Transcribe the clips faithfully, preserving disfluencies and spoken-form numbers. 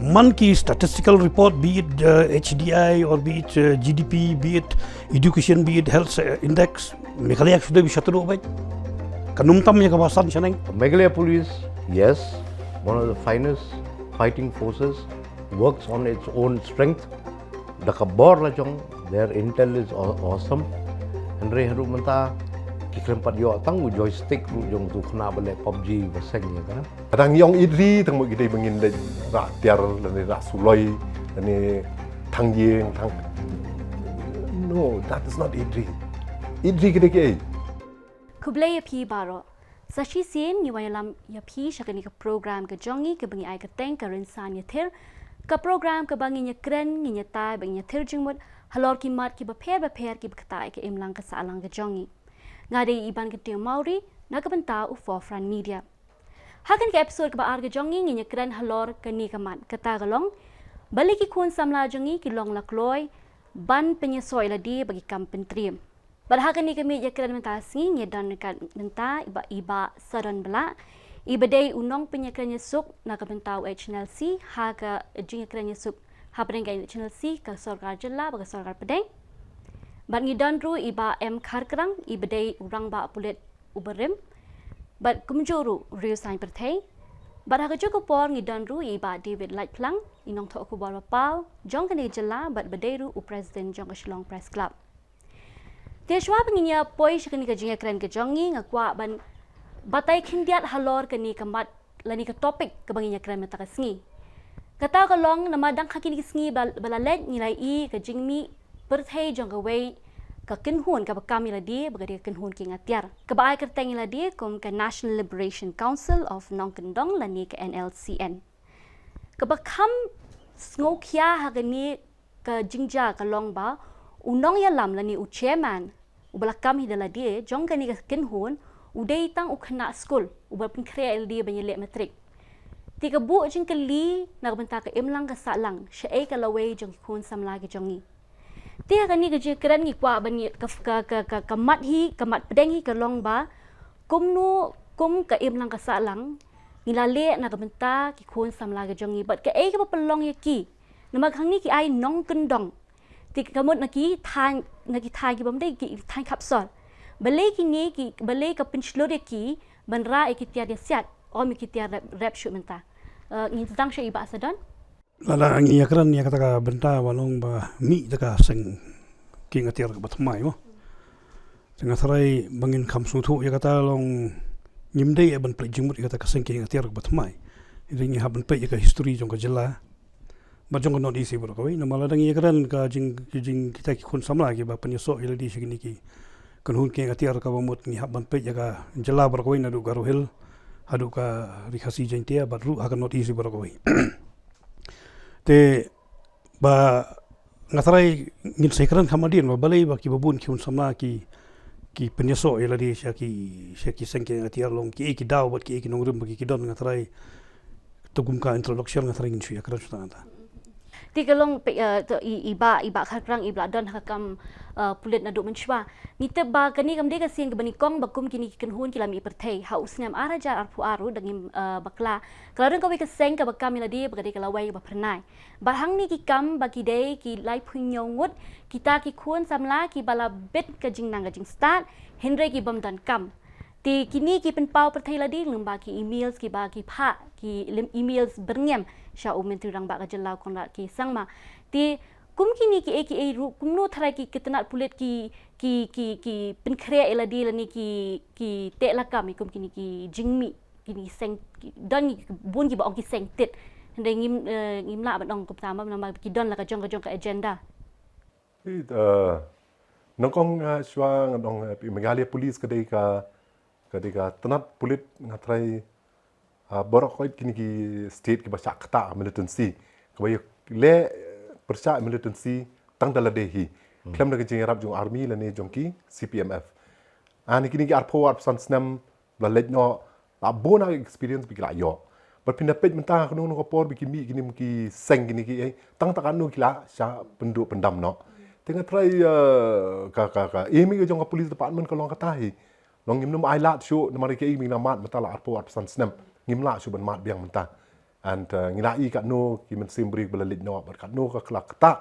Man ki statistical report, be it uh, H D I or be it uh, G D P, be it education, be it health uh, index, Meghalaya ka shu dei ba sha tyrwa beit. Ka num tam ïa kaba san shaneng. Meghalaya Police, yes, one of the finest fighting forces, works on its own strength. Da ka bor la jong, their intel is aw- awesome. Hynrei haduh mynta ki khlem pat ïoh tang u joystick ruh jong utu u khynnah ba leh PUBG ba seng ïa ka. Ka dang ïong ïeit ri tang mo ki dei ba ngin leit rah tiar lane rah suloi lane thang ïing thang. No, that is not ïeit ri. Ïeit ri ki dei kiei? Khublei ïa phi baroh. Sa shisien ngi wan ïalam ïa phi sha kane ka program ka jong ngi kaba ngi ai kyrteng ka Rynsan Ïathir. Ka program kaba ngin ïakren, ngin ïatai bad ngin ïathir jingmut halor ki mat kiba pher ba pher kiba ktah ïa ka imlang ka sahlang ka jong ngi. Nga dei Iban Kyntiew Mawrie na ka bynta u Forefront Media. Ha kane ka episode kaba ar ka jong ngi ngin ïakren halor kane ka mat, kata ka long balei ki khun samla jong ngi ki long la kloi ban pynïasoh ïa lade bad ki kam pyntriem. Bad ha kane ka miet ïakren mynta ka sngi ngi don ryngkat mynta i Bah, i Bah Sadon Blah, iba dei u nongpynïakren ïasuk na ka bynta u H N L C ha ka jingïakren ïasuk hapdeng ka H N L C, ka sorkar jylla bad ka sorkar pdeng. Bad ngi don ruh i Bah M Kharkrang, iba dei u rangbah pulit uba rim bad kumjuh ruh u riew saiñ pyrthei. Bad ha kajuh ka por ngi don ruh i Bah David Laitphlang, i nongthoh khubor ba paw jong kane ka jylla bad ba dei ruh u president jong ka Shillong Press Club. Te shuwa ba ngin ïa poi sha kane ka jingïakren ka jong ngi, nga kwah ban batai khyndiat halor kane ka mat lane ka topic kaba ngin ïakren mynta ka sngi. Kata ka long namar dang ha kine ki sngi ba, ba la leit ngi la ïohi ka jingmih pyrthei jong kawei ka kynhun kaba kam ïa lade ba ka dei ka kynhun kieng atiar, kaba ai kyrteng ïa lade kum ka National Liberation Council of Nongkyndong lane ka N L C N. Kaba kham sngewkhia ha kane ka jingjia ka long ba u nongïalam lane u chairman uba la kam hi da lade jong kane ka kynhun u dei tang u khynnah skul uba pynkhreh ïa lade ban ïaleh matrik. Te ka buh jingkylli na ka bynta ka imlang ka sahlang shaei ka lawei jong ki khun samla ki jong ngi. Te ha kane ka jingkren ngi kwah ban ïa ka, ka, ka, ka, ka mat hi, ka mat pdeng hi ka long ba kumno, kum ka imlang ka sahlang ngi la leh na ka bynta ki khun samla ki jong ngi bad kaei kaba pynlong ïa ki. Namar hangne ki ai nongkyndong. Te ka mut na ki thaiñ, na ki thaiñ ki bym dei ki thaiñ khapsor. Balei kine ki, balei ka pynshlur ïa ki ban rah ïa ki tiar ïasiat, ym ïa ki tiar rep, rep shuh mynta. Eh, ngin sdang sha i Bah Sadon. Lada ngi ïakren ïa kata ka bynta ba long ba mih da ka seng kieng atiar kaba thymmai mo. Te nga tharai ba ngin kham sngewthuh ïa kata long ngim dei ban pynleit jingmut ïa kata ka seng kieng atiar kaba thymmai. Hynrei ngi hap ban peit ïa ka history jong ka jylla bad jong ka North East baroh kawei. Namar lada ngi ïakren ka jing, ka jing kita ki khun samla kiba pynïasoh ïa lade sha kine ki kynhun kieng atiar kaba mut ngi hap ban peit ïa ka jylla baroh kawei naduh Garo Hills haduh ka Ri Khasi Jaiñtia bad ruh ha ka North East baroh kawei. Te ba nga tharai ngin sa ïakren kham hadien ba balei ba kiba bun ki khun samla ki, ki pynïasoh ïa lade sha ki, sha ki seng kieng atiar long kiei ki daw bad kiei ki nongrim ba ki, ki don, nga tharai. To kum ka introduction nga tharai ngin shu ïakren shuh tang hangta. Te ka long pe, eh, to i, i Bah, i Bah Kharkrang iba la don ha ka kam, eh, pulit naduh mynshuwa. Ngi tip ba kane kam dei ka sien kaba nyngkong ba kum kine ki kynhun ki la mih pyrthei ha u snem ar hajar arphew ar ruh da ngim, eh, bakla. Ka la don kawei ka seng kaba kam ïa lade ba ka dei ka Lawei kaba Phyrnai. Bad hangne ki kam ba ki dei ki laiphew hynñiew ngut kita ki khun samla kiba la bit ka jingnang ka jingstad hynrei ki bym don kam. Te kine ki pynpaw pyrthei lade lyngba ki emails kiba ki phah, ki lem-, emails byrngem sha u Myntri Rangbah ka jylla u Conrad K Sangma. Te kum kine kiei kiei ruh kumno tharai ki, ki tnat pulit ki, ki, ki, ki pynkhreh ïa lade lane ki, ki teh lakam ïa kum kine ki jingmih, kine ki seng, ki, don ki bun kiba ong ki seng tit. Hynrei ngim, eh, ngim lah ban ong kumta namar ki don la ka jong ka jong ka agenda. Te, eh, nyngkong, eh, shuwa nga ong, eh, Meghalaya Police ka dei ka, ka dei ka tnat pulit nga tharai, eh, baroh kawei kine ki state kiba shah ktah militancy. Kaba ïaleh, eh, pyrshah militancy tang da lade hi. Hmm. Khlem da ka jingïarap jong army lane jong ki C P M F. Ah, ne kine ki arphew arphew san snem ba la leit noh, la bun ah experience ba ki la ïoh. Bad phin da peit mynta ha kano kano ka por ba ki mih kine ki seng kine kiei, tang ta kano ki la shah pynduh pyndam noh. Te nga tharai, eh, ka, ka, ka aim ka jong ka police department ka long kata hi. Long ngim nym ailad shuh namar kiei ba ngin ïa mad mynta la arphew arphew san snem. Ngim lah shuh ban mad biang mynta. And uh, ngi la i katno ki mynsiem briew ba la leit noh bad katno ka la ktah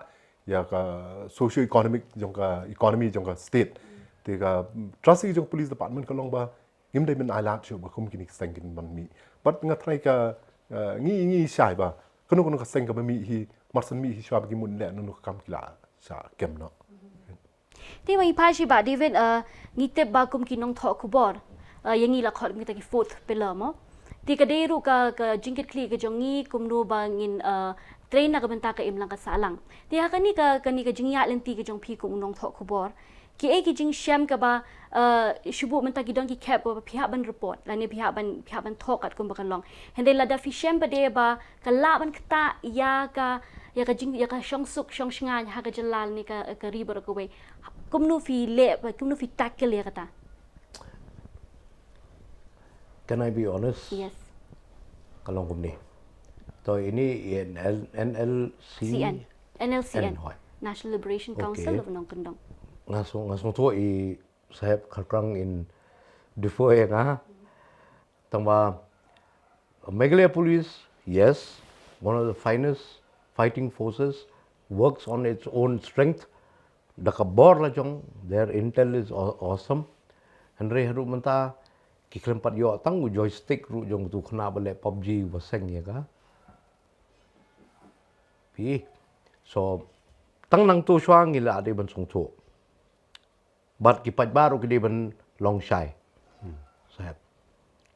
ïa ka socio economic jong ka economy jong ka state. Te ka trust ïa ki jong police department ka long ba ngim dei ban ai lad shuh ba kum kine ki seng kin ban mih. Bad nga tharai ka uh, ngi ngi shai ba kano kano ka seng kaba mih hi, mar shen mih hi shuwa ba ki mut leh nano ka kam ki la shah kem noh. Te ba ngi phai sha i Bah David, uh, ngi tip ba kum ki nongthoh khubor, uh, ïa ngi la khot kum kita ki fourth pillar mo. Te ka dei ruh ka ka jingkitkhlieh ka jong ngi kumno ba ngin uh, trei na ka bynta ka imlang ka sahlang. Te ha kane ka kane ka jingïaid lynti ka jong phi kum u nongthoh khubor, kiei ki jingshem kaba uh, shu buh mynta ki don ki khep kaba phi hap ban report lane phi hap ban phi hap ban thoh katkum ba kan long. Hynrei lada phi shem pat de ba ka lah ban ktah ïa ka ïa ka jing ïa ka shongsuk shongshngaiñ ha ka jylla ne ka ka ri baroh kawei. Kumno phi leh, kumno phi tackle ïa kata? Can I be honest? Yes. Ka long kumne. To ini NL, NLC CN. NLCN. N, hoi. National Liberation Council Okay. Of Nongkyndong. Nga song nga song to i saheb kharkrang in defer ïa nga. Tang ba Meghalaya Police, yes, one of the finest fighting forces, works on its own strength. Da ka bor la jong, their intel is aw- awesome. Hynrei haduh mynta ki khlem pat ïoh tang u joystick ruh jong tu khynnah ba leh PUBG ba seng ïa ka. Phi. So tang nangtu shuwa ngi la dei ban sngewthuh. Bad ki paidbah ruh ki dei ban long shai. Saheb.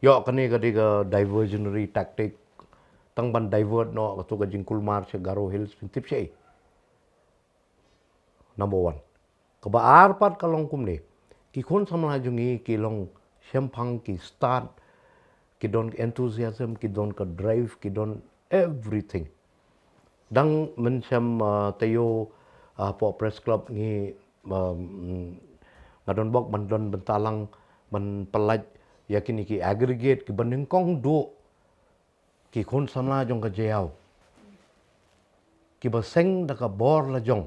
Ïoh kane ka dei ka diversionary tactic. Tang ban divert noh katu ka jingkulmar sha Garo Hills, phin tip shaei. Number one. Kaba ar pat ka long kumne. Ki khun samla jong ngi ki long shemphang, ki stad, ki don ka enthusiasm, ki don ka drive, ki don everything. Dang mynshem uh, taïew uh, hapoh Press Club ngi um, nga don bok ban don bynta lang ban pyllait ïa kine ki aggregate kiba nyngkong duh ki khun samla jong ka jaïaw kiba seng da ka bor la jong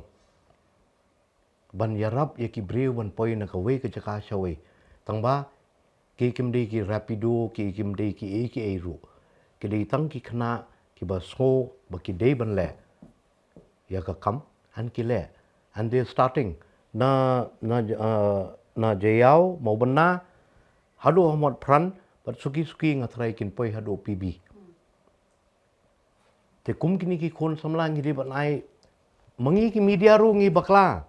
ban ïarap ïa ki briew ban poi na kawei ka jaka sha wei. Tang ba ki kim dei ki rapido, ki kim dei ki ei ki ei ruh. Ki dei tang ki khynnah kiba sngew ba ki dei ban leh ïa ka kam, and ki leh. And they're starting na na uh, na jaïaw, Mawbynna, haduh ha Motphran, bad suki suki nga tharai kin poi haduh PB. Te kum kine ki khun samla ngi dei ban ai, ma ngi ki media ruh ngi bakla.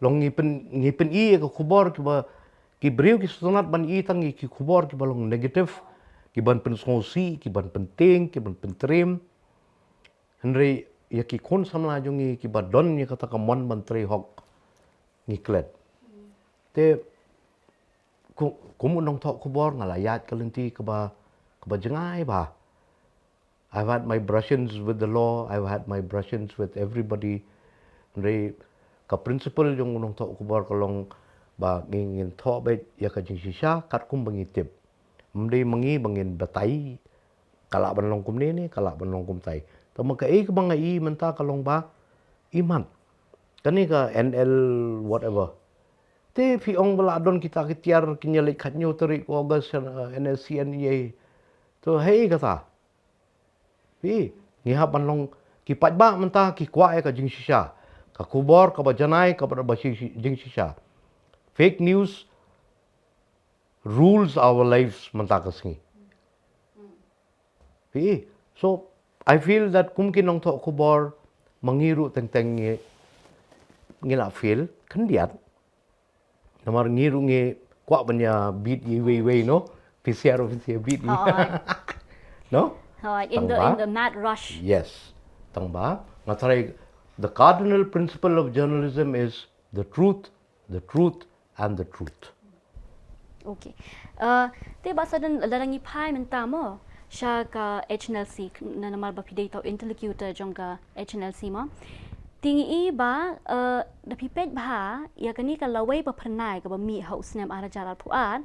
Long ngi pyn ngi pyn-i ïa ka khubor kiba ki briew ki sngewtynnat ban i tang ïa ki khubor kiba long negative, ki ban pynsngewsih, ki ban pyntieng, ki ban pyntriem. Hynrei ïa ki khun samla jong ngi kiba don ïa kata ka mon ban trei hok ngi klet. Te ku- kum u nongthoh khubor nga la ïaid ka lynti kaba kaba jngai bha. I've had my brush-ins with the law, I've had my brush-ins with everybody. Hynrei ka principle jong u nongthoh khubor ka long ba ngi ngin thoh beit ïa ka jingshisha katkum ba ngi tip. Ym dei ma ngi ba ngin batai ka lah ban long kumne ne ka lah ban long kumtai. Tang ma kaei kaba nga i mynta ka long ba i mat kane ka NL whatever. Te phi ong ba la don kita ki tiar kin ïaleit khathynñiew tarik August, uh, NSCN ei. To hei kata. Phi, ngi hap ban long ki paidbah mynta ki kwah ïa ka jingshisha. Ka khubor kaba janai kaba da ba shi- shi- jingshisha. Fake news rules our lives mynta ka sngi. Phi, so I feel that kum ki nongthoh khubor ma ngi ruh teng teng ngi ngi la feel khyndiat. Namar ngi ruh ngi kwah ban ïa beat iwei iwei, no? Phi sngewthuh, phi sngewthuh beat ngi. Hooid. No? Hooid, in Tang the ba? In the mad rush. Yes. Tang ba nga tharai the cardinal principle of journalism is the truth, the truth and the truth. Okay. Uh, te ba sa dan la ngi phai mynta mo sha ka HNLC, na namar ba phi dei tau interlocutor jong ka HNLC mo. Te ngi i ba, uh, da phi peit bha ïa kane ka lawei ba phyrnai kaba mih ha u snem ar hajar arphew ar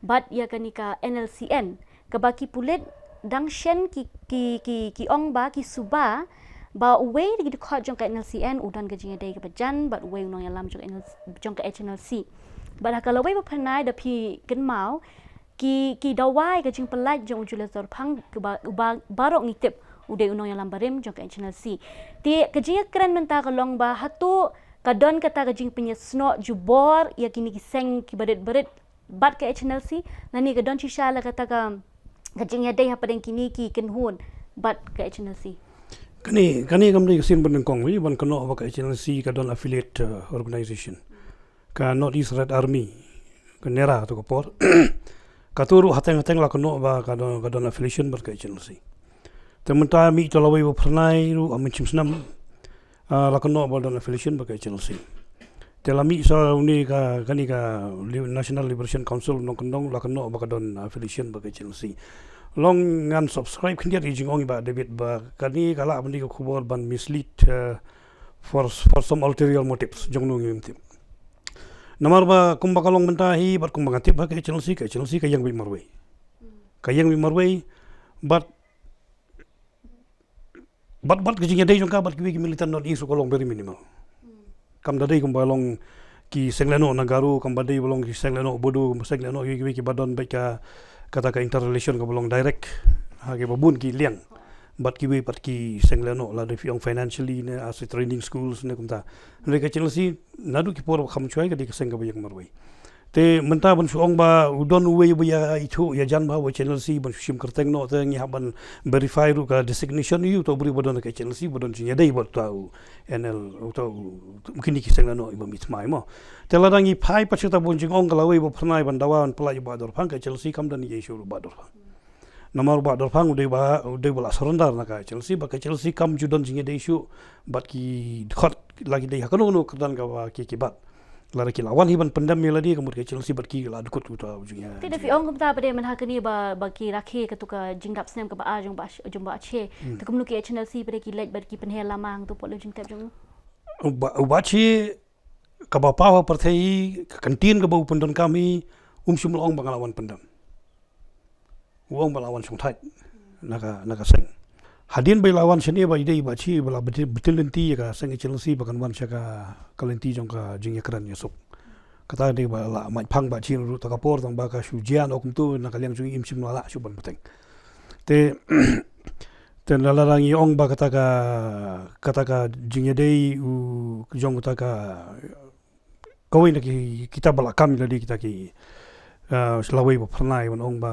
bad ïa kane ka NLCN, kaba ki pulit dang shen ki ki ki ki ong ba ki suba ba uwei ki dkhot jong ka NLCN u don ka jingïadei kaba jan bad uwei u nongïalam jong ka NLC, jong ka HNLC. Bad ha ka lawei ba phyrnai da phi kynmaw ki, ki dawa ïa ka jingpyllait jong u Julius Dorphang, kaba, uba baroh ngi tip u dei u nongïalam barim jong ka H N L C. Te ka jingïakren mynta ka long ba hato ka don kata ka jingpynïasnoh jubor ïa kine ki seng kiba rit barit bad ka H N L C, lane ka don shisha la kata ka, ka jingïadei hapdeng kine ki kynhun bad ka H N L C? Kane, kane kam dei ka sien ba nyngkong wi ban kynnoh ba ka H N L C ka don affiliate, uh, organization. Ka North East Red Army, ka NERA, to ka por. Kato ruh hateng hateng la kynnoh ba ka don, ka don affiliation bad ka H N L C. Te mynta mih to lawei ba phyrnai ruh ha mynshem snem, ah, la kynnoh ba don affiliation bad ka H N L C. Te la mih sa une ka, kane ka Li-, National Liberation Council nongkyndong, la kynnoh ba ka don affiliation bad ka H N L C. Long ngan subscribe khyndiat ïa i jingong i Bah David ba kane ka lah ban dei ka khubor ban mislead, eh, for, for some ulterior motives, jong no ngim tip. Namar ba kumba ka long mynta hi bad kumba nga tip ba ka H N L C, ka H N L C ka ïeng beit marwei. Ka ïeng beit marwei bad, bad, bad ka jingïadei jong ka bad kiwei ki militant North East ruh ka long very minimal. Kam da dei kumba long ki seng lehnoh na Garo, kam ba dei ba long ki seng lehnoh Bodo, seng lehnoh kiwei kiwei kiba don beit ka, kata ka interrelation kaba long direct ha kiba bun ki liang. Bad kiwei pat ki seng lehnoh, lada phi ong financially ne, as a training schools ne kumta. Hynrei ka H N L C naduh ki por ba kham shuwa ka dei ka seng kaba ïeng marwei. Te mynta ban shu ong ba u don uwei ba ïa ithuh ïa jan ba u H N L C ban shu shim kyrteng noh, te ngi hap ban verify ruh ka designation, ïa uta u briew ba don ka H N L C ba don jingïadei bad uta u N L, uta u, kine ki seng lehnoh iba mih thymmai mo. Te lada ngi phai pat sha kata bun jingong ka lawei ba phyrnai ban dawa ban pyllait ïa u Bah Dorphang, ka H N L C kam don ïa issue ruh u Bah Dorphang. Namar u Bah Dorphang u dei ba, u dei ba la surrender na ka H N L C, ba ka H N L C kam ju don jingïadei shuh bad ki dkhot, la ki dei ha kano kano ka kyrdan kaba ki, ki bat. Lada ki la wan hi ban pyndem ïa lade, ka mut ka H N L C bad ki la dkut uta u jingïa. Te da phi ong kumta pat de mynha kane ba, ba ki rakhe kato ka jingdap snem kaba ar jong Bah, jong Bah Ache. Hmm. Te kumno ki H N L C pat de ki leit bad ki pynher lama hangto pat lem jingtep jong u? U Bah, u Bah Ache kaba paw ha pyrthei, ka kyntien kaba u pyndonkam hi, um shym la ong ba nga la wan pyndem. U ong ba la wan shongthait na ka, na ka seng. Hadien ba i la wan shane ba i dei i Bah Ache ba la betil, betil lynti ïa ka seng H N L C ba kan wan sha ka, ka lynti jong ka jingïakren ïasuk. Kata dei ba la mait phang Bah Ache ruh ta ka por tang ba ka shu jian o kumto na ka liang jong i, im shym la lah shuh ban bteng. Te, te lada ngi ong ba kata ka, kata ka jingïadei u jong kata ka kawei na ki, kita ba la kam ïa lade kita ki, uh, lawei ba phyrnai ban ong ba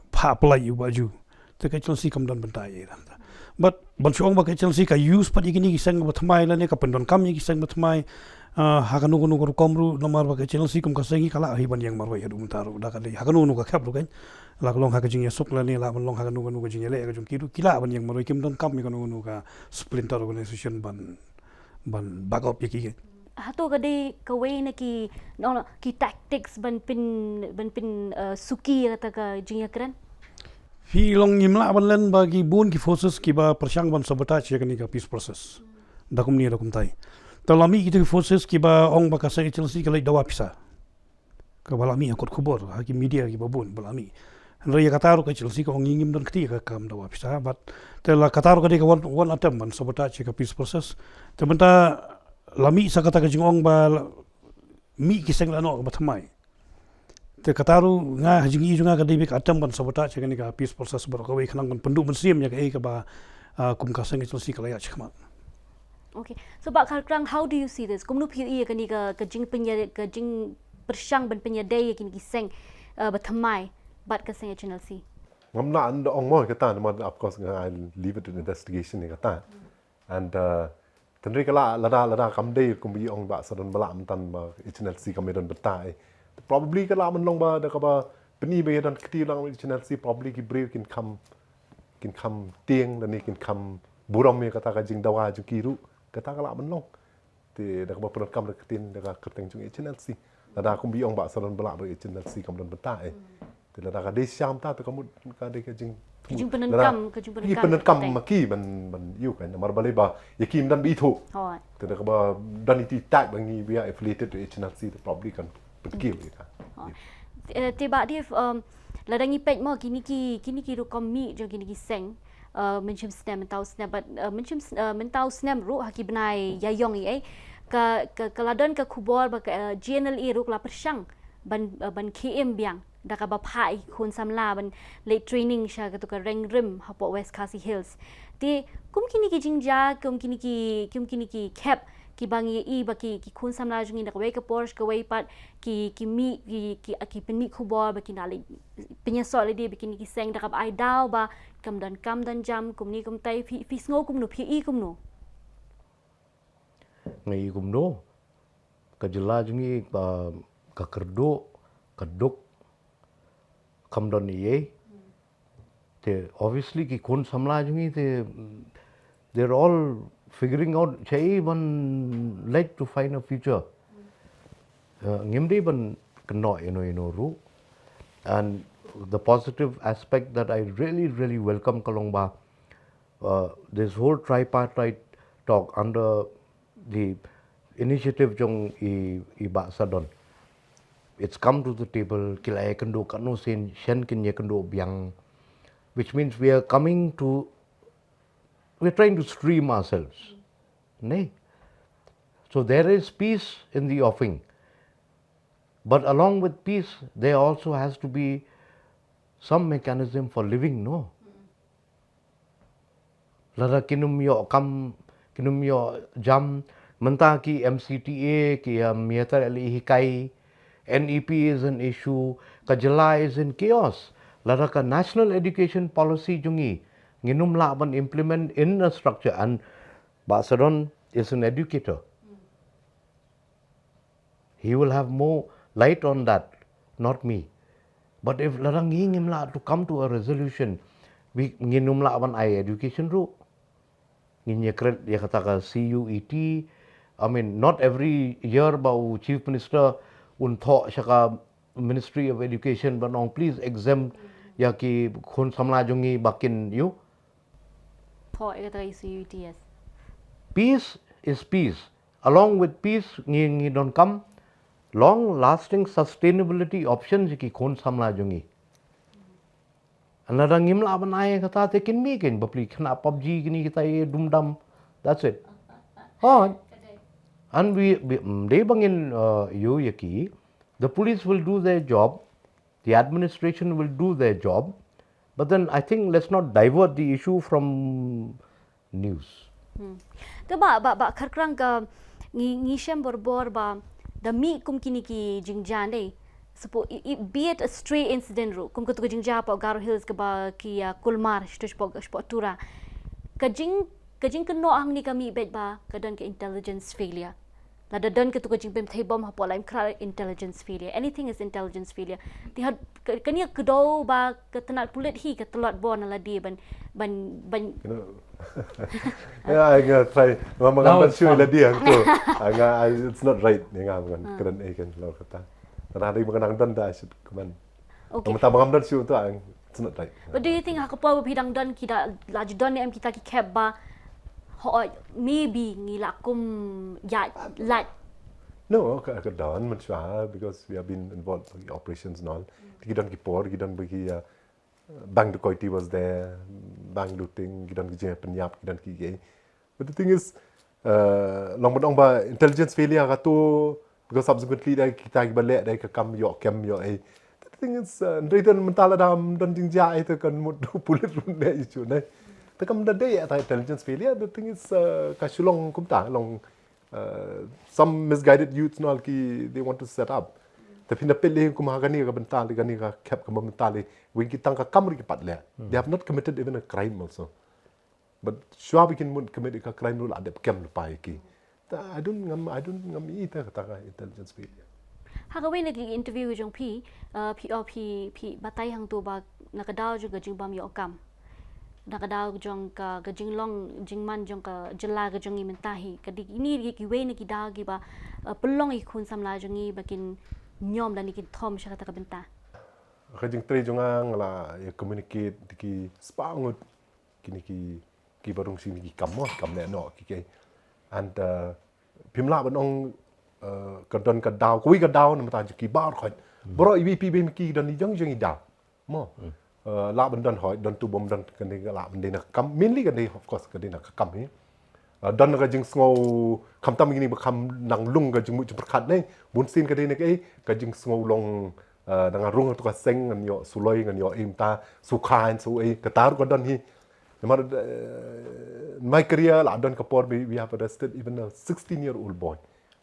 pha pyllait ïa u Bah Ju. Te ka H N L C kam don bynta ïa i. But ban shu ong ba ka H N L C ka use pat ïa kine ki seng ba thymmai lane ka pyndonkam ïa ki seng ba thymmai, uh, ha kano kano ka rukom ruh, namar ba ka H N L C kum ka seng hi ka lah hi ban ïeng marwei haduh mynta ruh, da ka dei ha kano kano ka khep ruh kan. La ka long ha ka jingïasuk lane la ban long ha kano kano ka jingïaleh ka jong ki ruh, ki lah ban ïeng marwei, kim donkam ïa kano kano ka splinter organization ban, ban back up ïa ki. Hato ka dei kawei na ki, no, no, ki tactics ban pyn, ban pyn, uh, suki ïa kata ka jingïakren? Phi long, ngim lah ban len ba ki bun ki forces kiba pyrshang ban sabotage ïa kane ka peace process. Da kumne da kumtai. Te la mih kita ki forces kiba ong ba ka seng H N L C ka leit dawa pisa. Kaba la mih ha kot khubor, ha ki media kiba bun ba la mih. Hynrei ïa kata ruh ka H N L C ka ong ngi ngim don kti ka kam dawa pisa, but te la kata ruh ka dei ka one, one attempt ban sabotage ïa ka peace process. Te mynta la mih sa kata ka jingong ba la mih ki seng lehnoh kaba thymmai. Te kata ruh nga ha jingïohi jong nga ka dei beit ka attempt ban sabotage ïa kane ka peace process baroh kawei, khnang ban pynduh mynsiem ïa kaei kaba, ah, kum ka seng H N L C ka la ïaid shakhmat. Okay. So Bah Kharkrang, how do you see this? Kumno phi ïohi ïa kane ka, ka jingpynïa, ka jingpyrshang ban pynïadei ïa kine ki seng, uh, ba thymmai bad ka seng H N L C? Ngam lah ban ong mo ïa kata, namar of course nga, I leave it to investigation ïa kata. And, uh, tang re ka lah, lada, lada kam dei kumba i ong ba sa don ba lah mynta ba H N L C kam don bynta, eh. Probably ka lah ban long ba da kaba pyni ba ïa don kti lang H N L C, probably ki briew kin kham, kin kham tieng lane kin kham burom ïa kata ka jingdawa jong ki ruh, kata ka lah ban long. Te da kaba pyndonkam da ka ktien, da ka kyrteng jong H N L C. Lada kumba i ong ba sa don ba lah ba H N L C kam don bynta, eh. Te lada ka dei shisha mynta te ka mut ka dei ka jing, ka jingpyndonkam, lada ka jingpyndonkam, ki pyndonkam ma ki ban, ban ïoh kan, namar balei ba ïa ki ym don ba ithuh. Hooid. Te da kaba don iti tat ba ngi we are affiliated to H N L C, te probably kan pynkiew ïa ka. Hooid. Eh, te Bah Dave, um, lada ngi peit mo kine ki, kine ki rukom mih jong kine ki seng, uh, mynshem snem, mynta u snem, bad, uh, mynshem s-, uh, mynta u snem ruh ha ki bnai ïaïong ïa, eh, ka, ka, ka la don ka khubor ba ka, uh, G N L A ruh ka la pyrshang ban, uh, ban khie im biang da kaba phah ïa ki khun samla ban leit training sha katu ka Rengrim hapoh West Khasi Hills. Te kum kine ki jingjia, kum kine ki, kum kine ki khep kiba ngi ïohi ba ki, ki khun samla jong ngi na kawei ka por sha kawei pat ki, ki mih, ki, ki, ki pynmih khubor ba ki na leit pynïasoh lade bad kine ki seng, da kaba ai daw ba kam don kam don jam kumne kumtai. Phi, phi sngew kumno, phi ïohi kumno? Nga ïohi kumno? Ka jylla jong ngi ba ka kyrduh, ka duk, kam don ei ei. Te obviously ki khun samla jong ngi te, they're all figuring out shaei ban leit to find a future. Uh, ngim dei ban kynnoh ïano ïano ruh. And the positive aspect that I really, really welcome ka long ba, uh, this whole tripartite talk under the initiative jong i, i Bah Sadon. It's come to the table, ki la ïakynduh katno sien, shen kin ïakynduh biang, which means we are coming to, we're trying to stream ourselves. Ne? So there is peace in the offing. But along with peace, there also has to be some mechanism for living, no? Lada kin ym ïoh kam, kin ym ïoh jam, mynta ki M C T A, ki, um, Miatar Eli Hikai, N E P is an issue, ka jylla is in chaos. Lada ka National Education Policy jong ngi, ngin ym lah ban implement in a structure, and Bah Sadon is an educator. He will have more light on that, not me. But if lada ngi ngim lah to come to a resolution, we, ngin ym lah ban ai education ruh. Ngin ïakren ïa kata ka C U E T. I mean, not every year ba u Chief Minister un thoh sha ka Ministry of Education ban ong, please exempt ïa ki khun samla jong ngi ba kin ïoh. Thoh ïa kata ka C U E T, yes. Peace is peace. Along with peace, ngi, ngi donkam long lasting sustainability options ïa ki khun samla jong ngi. Lada ngim lah ban ai kata te kin mih kein bapli khynnah PUBG kine kita ïa dum dam. That's it. Hooid. And we, we, mm, dei ba ngin, uh, ïoh ïa ki. The police will do their job. The administration will do their job. But then I think let's not divert the issue from news. Hmm. Te Bah, Bah, Bah Kharkrang, ka ngi, ngi shem borbor ba da mih kum kine ki jingjia ne, suppose, i, i, be it a stray incident ruh, kum katu ka jingjia hapoh Garo Hills kaba ki, uh, kulmar shapoh, shapoh Tura. Ka jing, ka jingkynnoh hangne ka mih beit ba ka don ka intelligence failure. Lada don katu ka jingpynthei bom hapoh Laitumkhrah, intelligence failure. Anything is intelligence failure. Te ha, ka, kane ka daw ba ka tnat pulit hi ka tlot bor na lade ban, ban, ban. You know, yeah, I nga try. Mama No, ngam it's sure fun. Lade hangto. I nga, I, it's not right. Nga ngam kan kren eh kan lor kata. Tara dei ba nga nang don da, I should comment. Okay. Mama ta ba ngam don shuh to, I, it's not right. But do you think ha ka por ba phi dang don ki da la ju don ne em kita ki khep ba, hooid, maybe ngi la kum ïaid lait? No, ka, ka don mynshuwa because we have been involved in operations and all. Ki don ki por, ki don ba ki, uh, bank dacoity was there, bank looting, ki don ki jingpynïap, ki don ki, ki But the thing is, uh, long ban ong ba intelligence failure ka tu, because subsequently dei kita kiba leh dei ka kam ïoh kem ïoh ei. The thing is, uh, hynrei don mynta lada ym don jingjia ei te kan mut pulit ruh ne issue ne. Te kam da dei ïa ta intelligence failure, the thing is, uh, ka shu long kumta, long, uh, some misguided youths nol ki they want to set up. Te phin da peit lei kum ha kane ka bynta lei, kane ka khep ka bynta lei, wei ki tang ka kam ruh ki pat leh. They have not committed even a crime also. But shuwa ba kin mut commit ïa ka crime ruh la dep kem lypa ïa ki. Ta, I don't ngam, I don't ngam i ta, ta ka intelligence failure. Ha kawei na ki interview jong phi, uh, phi, oh, phi, phi batai hangto ba na ka daw jong ka jingbym ïoh kam, na ka daw jong ka, ka jinglong jingman jong ka jylla ka jong ngi mynta hi, ka dei kine ki, kiwei na ki daw kiba, uh, pynlong ïa ki khun samla jong ngi ba kin ñiom lane kin thom sha kata ka bynta. Ka jingtrei jong nga, nga la ïa communicate da ki spah ngut kine ki, kiba rung sha kine ki kam mo, kam leh noh ki, ki. And, uh, phim lah ban ong, uh, ka don ka daw, kawei ka daw na bynta jong ki baroh khoit. Baroh iwei pa iwei ki don i jong jong i daw. Mo. Uh, lah ban don, hooid, don tu bym don, kane ka lah ban dei na ka kam, mainly ka dei, of course, ka dei na ka kam hi. Uh, don ka jingsngew, khamtam kine ba kham nang lung ka jingmut jingpyrkhat ne, bun sien ka dei na kaei, ka jingsngew long Uh, da nga rung ha tu ka seng ngan ïoh suloi, ngan ïoh im ta, sukhain, su ei, kata ruh ka don hi. Namar, uh, my career la don ka por we, we have arrested even a sixteen year old boy.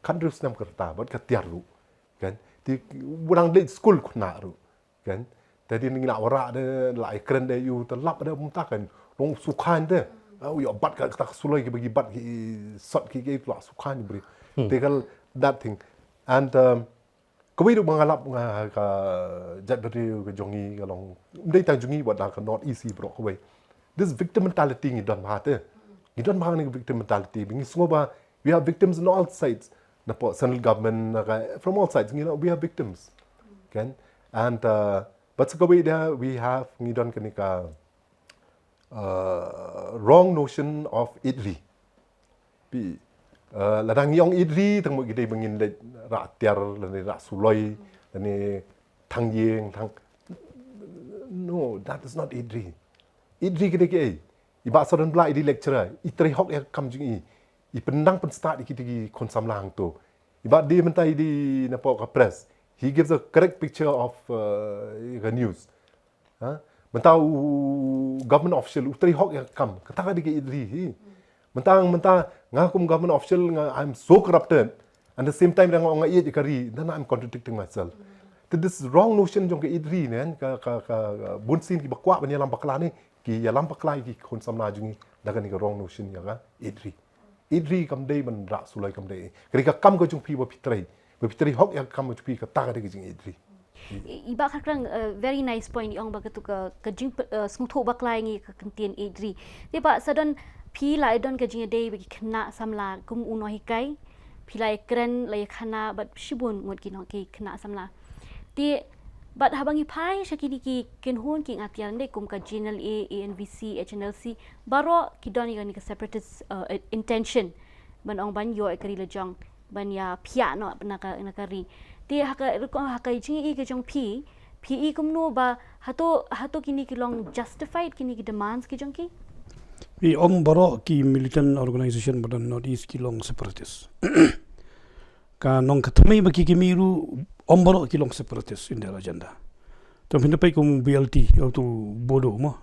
Khathynriew snem ka rta, bad ka tiar ruh. Kan? Te u nang dei skul khynnah ruh. Kan? Te hadien ngi la wanrah de, la ïakren de ïa u, te lap de mynta kan. Long sukhain de. Ah, u ïoh bat ka, kata ka suloi kiba ki bat ki sot ki, ki la sukhain bri. Te ka that thing. And, um, kawei ruh ba nga lap nga ka jaitbynriew ka jong ngi ka long. Ym dei tang jong ngi, wat na ka North East hi baroh kawei. This victim mentality ngi don bha te. Ngi don bha kane ka victim mentality. Ngi sngew ba we are victims on all sides. Napoh central government, na ka, from all sides, ngi, we are victims. Kan? And, uh, but sa kawei de we have, ngi don kane ka, uh, wrong notion of eit ri. Phi, uh, lada ngi ong eit ri, tang mo ki dei ba ngin leit rah tiar, lane rah suloi, lane thang ïing, thang. No, that is not eit ri. Eit ri ki dei kiei? I Bah Sordon Blai i dei lecturer, i trei hok ïa ka kam jong i. I pyndang pynstad ïa ki, ki khun samla hangto. I Bah Dei mynta i dei napoh ka press. He gives a correct picture of, uh, the news. Ha? Mynta u government official u trei hok ïa ka kam. Kata ka dei ka eit ri hi. Mynta, mynta nga kum government official nga, I'm so corrupted. And the same time nga ong nga eit ïa ka ri. Then I'm contradicting myself. Te this wrong notion jong ka eit ri ne, ka, ka, ka, ka bun sien kiba kwah ban ïalam bakla ne, ki ïalam bakla ïa ki khun samla jong ngi da kane ka wrong notion ïa ka eit ri. Eit ri kam dei ban rah suloi, kam dei. Ka dei ka kam ka jong phi ba phi trei. Ba phi trei hok ïa ka kam ka jong phi, kata ka dei ka jingeit ri. I, i Bah Kharkrang, uh, very nice point, i ong ba katu ka, ka jing, uh, sngewthuh bakla ïa ngi ka kyntien eit ri. Te Bah Sordon, phi la ïa don ka jingïadei bad ki khynnah samla kum u nonghikai. Phi la ïa kren, la ïa khana bad shibun ngut ki nong, ki khynnah samla. Te bad haba ngi phai sha kine ki kynhun ki ngatiar, ym dei kum ka G N L A, A N V C, H N L C, baroh ki don ïa kane ka separatist, uh, intention. Ban ong ban ïoh ïa ka ri la jong, ban ïa phiah noh na ka, na ka ri. Te ha ka, ha ka jingïohi ka jong phi, phi i kumno ba hato, hato kine ki long justified, kine ki demands ki jong ki? Phi, ym baroh ki militant organization ba don North East ki long separatist. Ka nong ka thymmai ba ki, ki mih ruh, ym baroh ki long separatist in their agenda. Te phin da peit kum B L T, ïa uto u Bodo mo.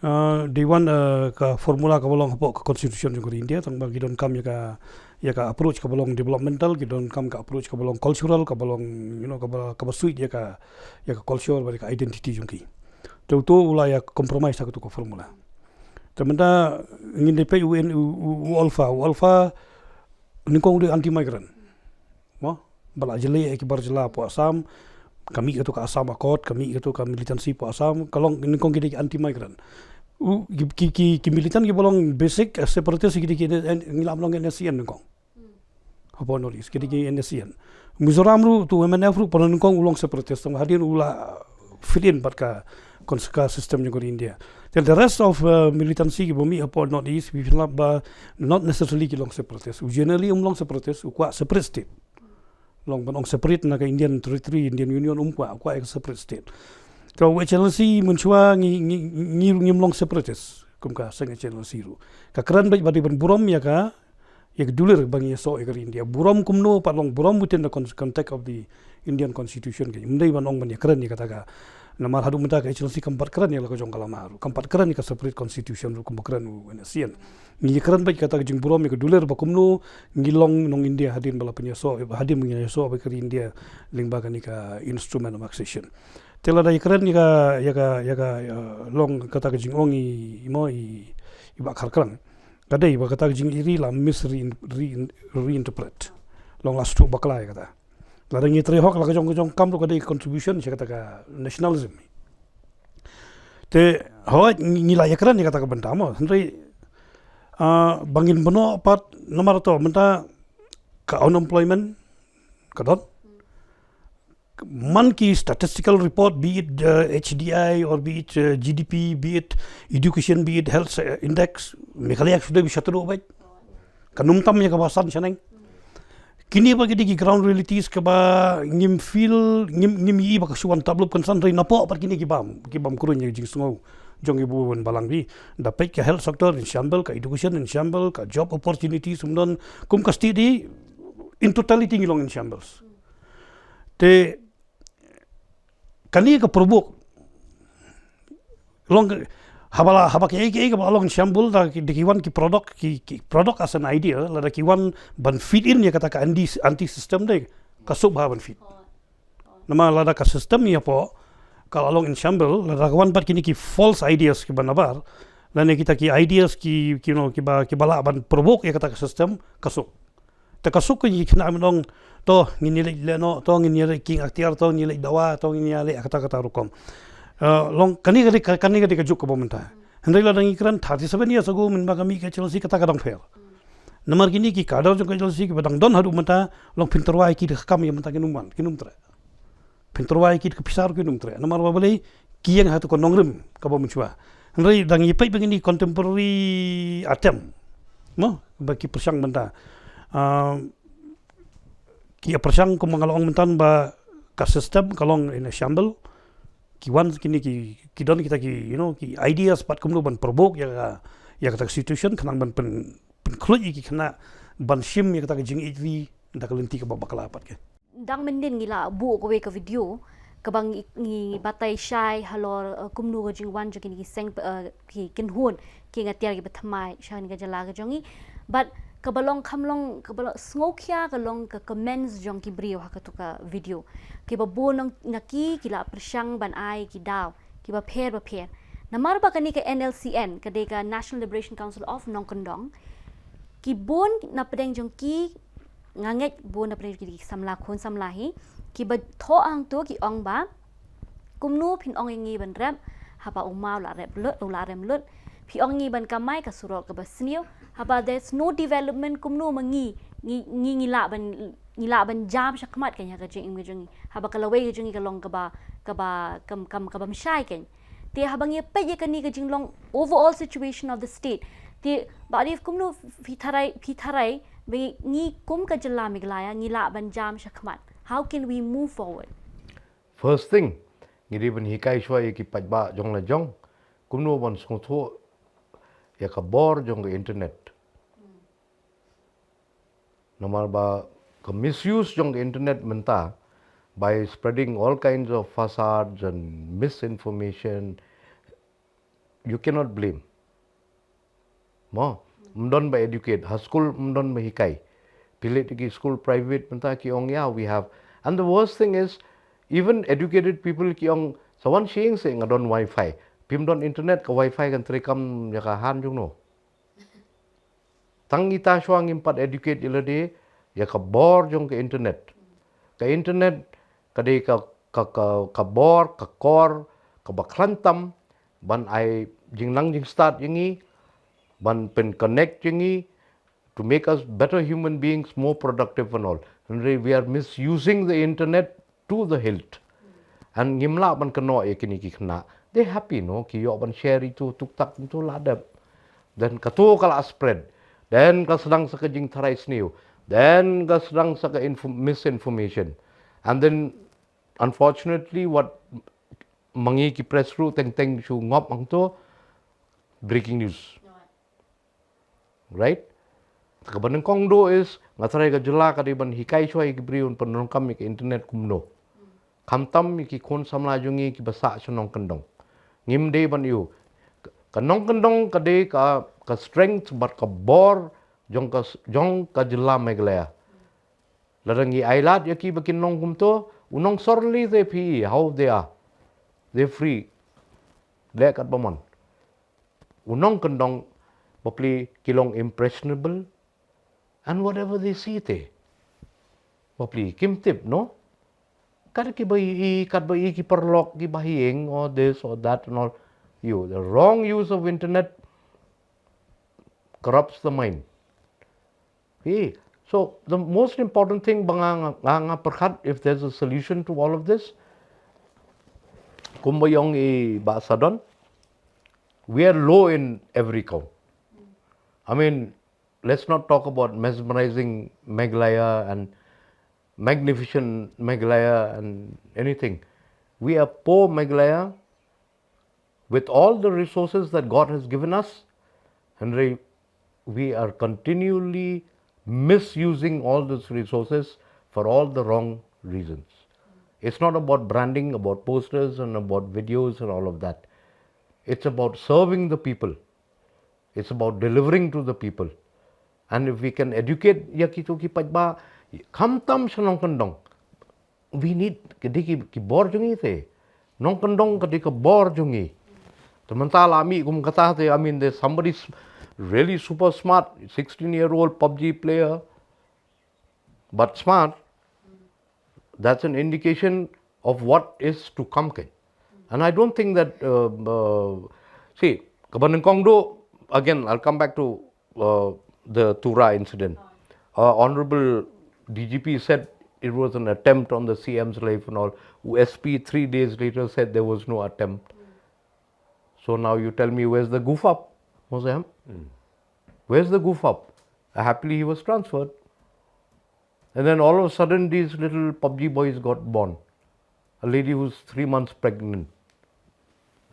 Uh, dei wan, uh, ka formula kaba long hapoh ka constitution jong ka ri India, tang ba ki donkam ïa ka, ïa ka approach kaba long developmental, ki donkam ka approach kaba long cultural, kaba long, you know, kaba, kaba suit ïa ka, ïa ka culture bad ïa ka identity jong ki. Te uto u la ïa compromise ha kato ka formula. Te mynta ngin da peit u, u, u, u ALFA, u ALFA nyngkong u dei anti migrant. Mo, ba la jyllei ïa ki bar jylla hapoh Assam, ka mih kato ka Assam Accord, ka mih kato ka militancy hapoh Assam, ka long nyngkong ki dei ki anti migrant. U, ki, ki, ki, ki militant kiba long basic, eh, separatist ki dei ki, eh, ngi lah ban ong N S C N nyngkong. Hapoh North East ki dei ki N S C N. Mizoram ruh, uto u M N F ruh, pynban nyngkong u long separatist, tang hadien u la fit in bad ka, ka system jong ka ri India. Then the rest of, uh, militancy kiba mih hapoh North East, phi lap ba not necessarily ki long separatist. U G N L A um long separatist, u kwah separate state. Long ban ong separate na ka Indian Territory, Indian Union, um kwah, kwah ïa ka separate state. Ka H N L C mynshuwa ngi, ngi, ngi, ngim long separatist kum ka seng H N L C ruh. Ka kren beit ba dei ban burom ïa ka, ïa ka dulir ba ngi ïasoh ïa ka ri India. Burom kumno pat, long burom within the con-, context of the Indian Constitution, ka ym dei ban ong ban ïakren ïa kata ka. Namar haduh mynta ka H N L C kam pat kren ïa la ka jong ka lama ruh, kam pat kren ïa ka separate constitution ruh, kumba kren u N S C N. Ngi kren beit kata ka jingburom ïa ka dulir ba kumno ngi long nong India hadien ba la pynïasoh, hadien ba ngi ïasoh bad ka ri India lyngba kane ka Instrument of Accession. Te lada ïakren ïa ka, ïa ka, ïa ka, ïa long kata ka jingong i, i mo i, i Bah Kharkrang. Ka dei ba kata ka jingiri la mis re-, re-, reinterpret. Long la sdang bakla ïa kata. Lada ngi trei hok la ka jong ka jong kam ruh ka dei contribution sha kata ka nationalism. Te hooid ngi, ngi la ïakren ïa kata ka bynta mo. Hynrei, ah, ba ngin bynnoh pat namar to mynta ka unemployment ka don. Man ki statistical report, be it, uh, H D I or be it, uh, G D P, be it education, be it health, uh, index, Meghalaya ka shu dei ba sha tyrwa beit. Kan ym tam ïa kaba san shaneng. Kine ba ki dei ki ground realities kaba ngim feel, ngim, ngim ïohi ba ka shu wan tablub kan san, hynrei napoh pat kine ki bam, ki bam kruiñ ïa ka jingsngew jong ki bun balang. Phi da peit ka health sector in shambles, ka education in shambles, ka job opportunities um don, kum ka state in totality ngi long in shambles. Te Kane ka provoke long ka, haba la, haba ki ei ki ei kaba long shamble da ki, da ki wan ki product, ki, ki product as an idea, lada ki wan ban fit in ïa kata ka anti, anti system de, ka suk bha ban fit. Namar lada ka system ïa pok, ka la long in shamble, lada ka wan pat kine ki false ideas kiba nabar, lane kita ki ideas ki, ki, you know, kiba, kiba lah ban provoke ïa kata ka system, ka suk. Te ka suk ka ngi kena mynong, to ngin ïa leit leh noh, to ngin ïa leit king aktiar, to ngin ïa leit dawa, to ngin ïa leh kata kata rukom. Eh, long kane ka dei ka, kane ka dei ka juk kaba mynta. Hynrei lada ngi kren thirty-seven years ago mynba ka mih ka H L C kata ka dang pher. Namar kine ki cadre jong ka H L C kiba dang don haduh mynta, long phin tyrwa ïa ki da ka kam ïa mynta kin ym wan, kin ym treh. Phin tyrwa ïa ki da ka pisa ruh kin ym treh. Namar ba balei ki ïeng ha tu ka nongrim kaba mynshuwa. Hynrei dang ïa peit ba kine contemporary attempt, mo, ba ki pyrshang mynta. Ah, ki ïa pyrshang kumba nga la ong mynta ba ka system ka long in a shamble. Ki wan kine ki, ki don kita ki, you know, ki ideas pat kumno ban provoke ïa ka, ïa kata ka situation, khnang ban pyn, pynkhluit ïa ki khynnah ban shim ïa kata ka jingïeit ri da ka lynti kaba bakla pat ka. Dang mynnin ngi la buh kawei ka video kaba ngi, ngi batai shai halor, eh, kumno ka jingwan jong kine ki seng, eh, ki kynhun ki ngatiar kiba thymmai sha kane ka jylla ka jong ngi. But kaba long kham long, kaba long sngewkhia ka long ka comments jong ki briew ha katu ka video. Kiba bun na ki ki la pyrshang ban ai ki daw kiba pher ba pher. Namar ba kane ka N L C N, ka dei ka National Liberation Council of Nongkyndong, ki bun na pdeng jong ki, nga ngeit bun na pdeng jong ki samla khun samla hi, kiba thoh hangto ki ong ba kumno phin ong ïa ngi ban rep haba u ma u la rep lut, u la rem lut. Phi ong ngi ban kamai ka surok kaba sniew, haba there's no development, kumno ma ngi, ngi, ngi, ngi lah ban, ngi lah ban jam shakhmat ka ïa ka jingim ka jong ngi. Haba ka lawei ka jong ngi ka long kaba, kaba, kam, kam, kaba mshai ka. Te haba ngi peit ïa kane ka jinglong overall situation of the state, te Bah Arif, kumno phi tharai, phi tharai ba ngi kum ka jylla Meghalaya ngi lah ban jam shakhmat? How can we move forward? First thing, ngi dei ban hikai shuwa ïa ki paidbah jong la jong kumno ban sngewthuh ïa ka bor jong ka internet. Namar ba ka misuse jong ka internet mynta, by spreading all kinds of facades and misinformation, you cannot blame. Mo, ym don ba educate, ha skul ym don ba hikai. Phi leit ki skul private mynta ki ong, yeah, we have. And the worst thing is, even educated people ki ong, sa wan shyieng seh nga don wifi. Phim don internet, ka wifi kan treikam ïa ka han jong no. Tang ita shuwa ngim pat educate ïa lade ïa ka bor jong ka internet. Ka internet ka dei ka, ka, ka, ka bor, ka kor kaba khlaiñ tam ban ai jingnang jingstad ïa ngi, ban pyn connect ïa ngi, to make us better human beings, more productive and all. Hynrei we are misusing the internet to the hilt. And ngim lah ban kynnoh ïa kine ki khynnah. They happy, no, ki ïoh ban share ito tuk tak, ito la dep. Then kato ka la spread. Then ka sdang sa ka jingtharai sniew. Then ka sdang sa ka info-, misinformation. And then, unfortunately, what ma ngi ki press ruh teng teng shu ngop hangto, breaking news. Right? Kaba nyngkong duh is, nga tharai ka jylla ka dei ban hikai shuwa ïa ki briew ban pyndonkam ïa ka internet kumno. Khamtam ïa ki khun samla jong ngi kiba sah sha nongkyndong. Ngim dei ban ïoh. Ka nongkyndong ka dei ka, ka strength bad ka bor jong ka, jong ka jylla Meghalaya. Lada ngi ailad ïa ki ba kin long kumto, u nongsor lei te phi, how they are. They're free. Leh katba mon. U nongkyndong bapli ki long impressionable, and whatever they see te bapli kim tip, no? Kat kiba i, kat ba i ki paralok, kiba hieng, or this or that and all. You, the wrong use of internet corrupts the mind. Okay. So the most important thing ba nga, nga, nga pyrkhat, if there's a solution to all of this, kumba ong i Bah Sadon, we are low in every count. I mean, let's not talk about mesmerizing Meghalaya and magnificent Meghalaya and anything. We are poor Meghalaya with all the resources that God has given us. Hynrei we are continually misusing all those resources for all the wrong reasons. It's not about branding, about posters and about videos and all of that. It's about serving the people. It's about delivering to the people. And if we can educate ïa kito ki paidbah, khamtam sha nongkyndong, we need, ka dei ki, ki bor jong ngi te. Nongkyndong ka dei ka bor jong ngi. Te mynta la mih kum kata te, I mean, there's somebody s- really super smart, sixteen year old PUBG player, but smart. That's an indication of what is to come, kan. And I don't think that, uh, uh, see, ka ba nyngkong duh, again, I'll come back to uh, the Tura incident. Uh, Honorable D G P said it was an attempt on the C M's life and all. S P three days later said there was no attempt. So now you tell me, where's the goof up, Mosam? Where's the goof up? Uh, happily, he was transferred. And then all of a sudden, these little PUBG boys got born. A lady who's three months pregnant,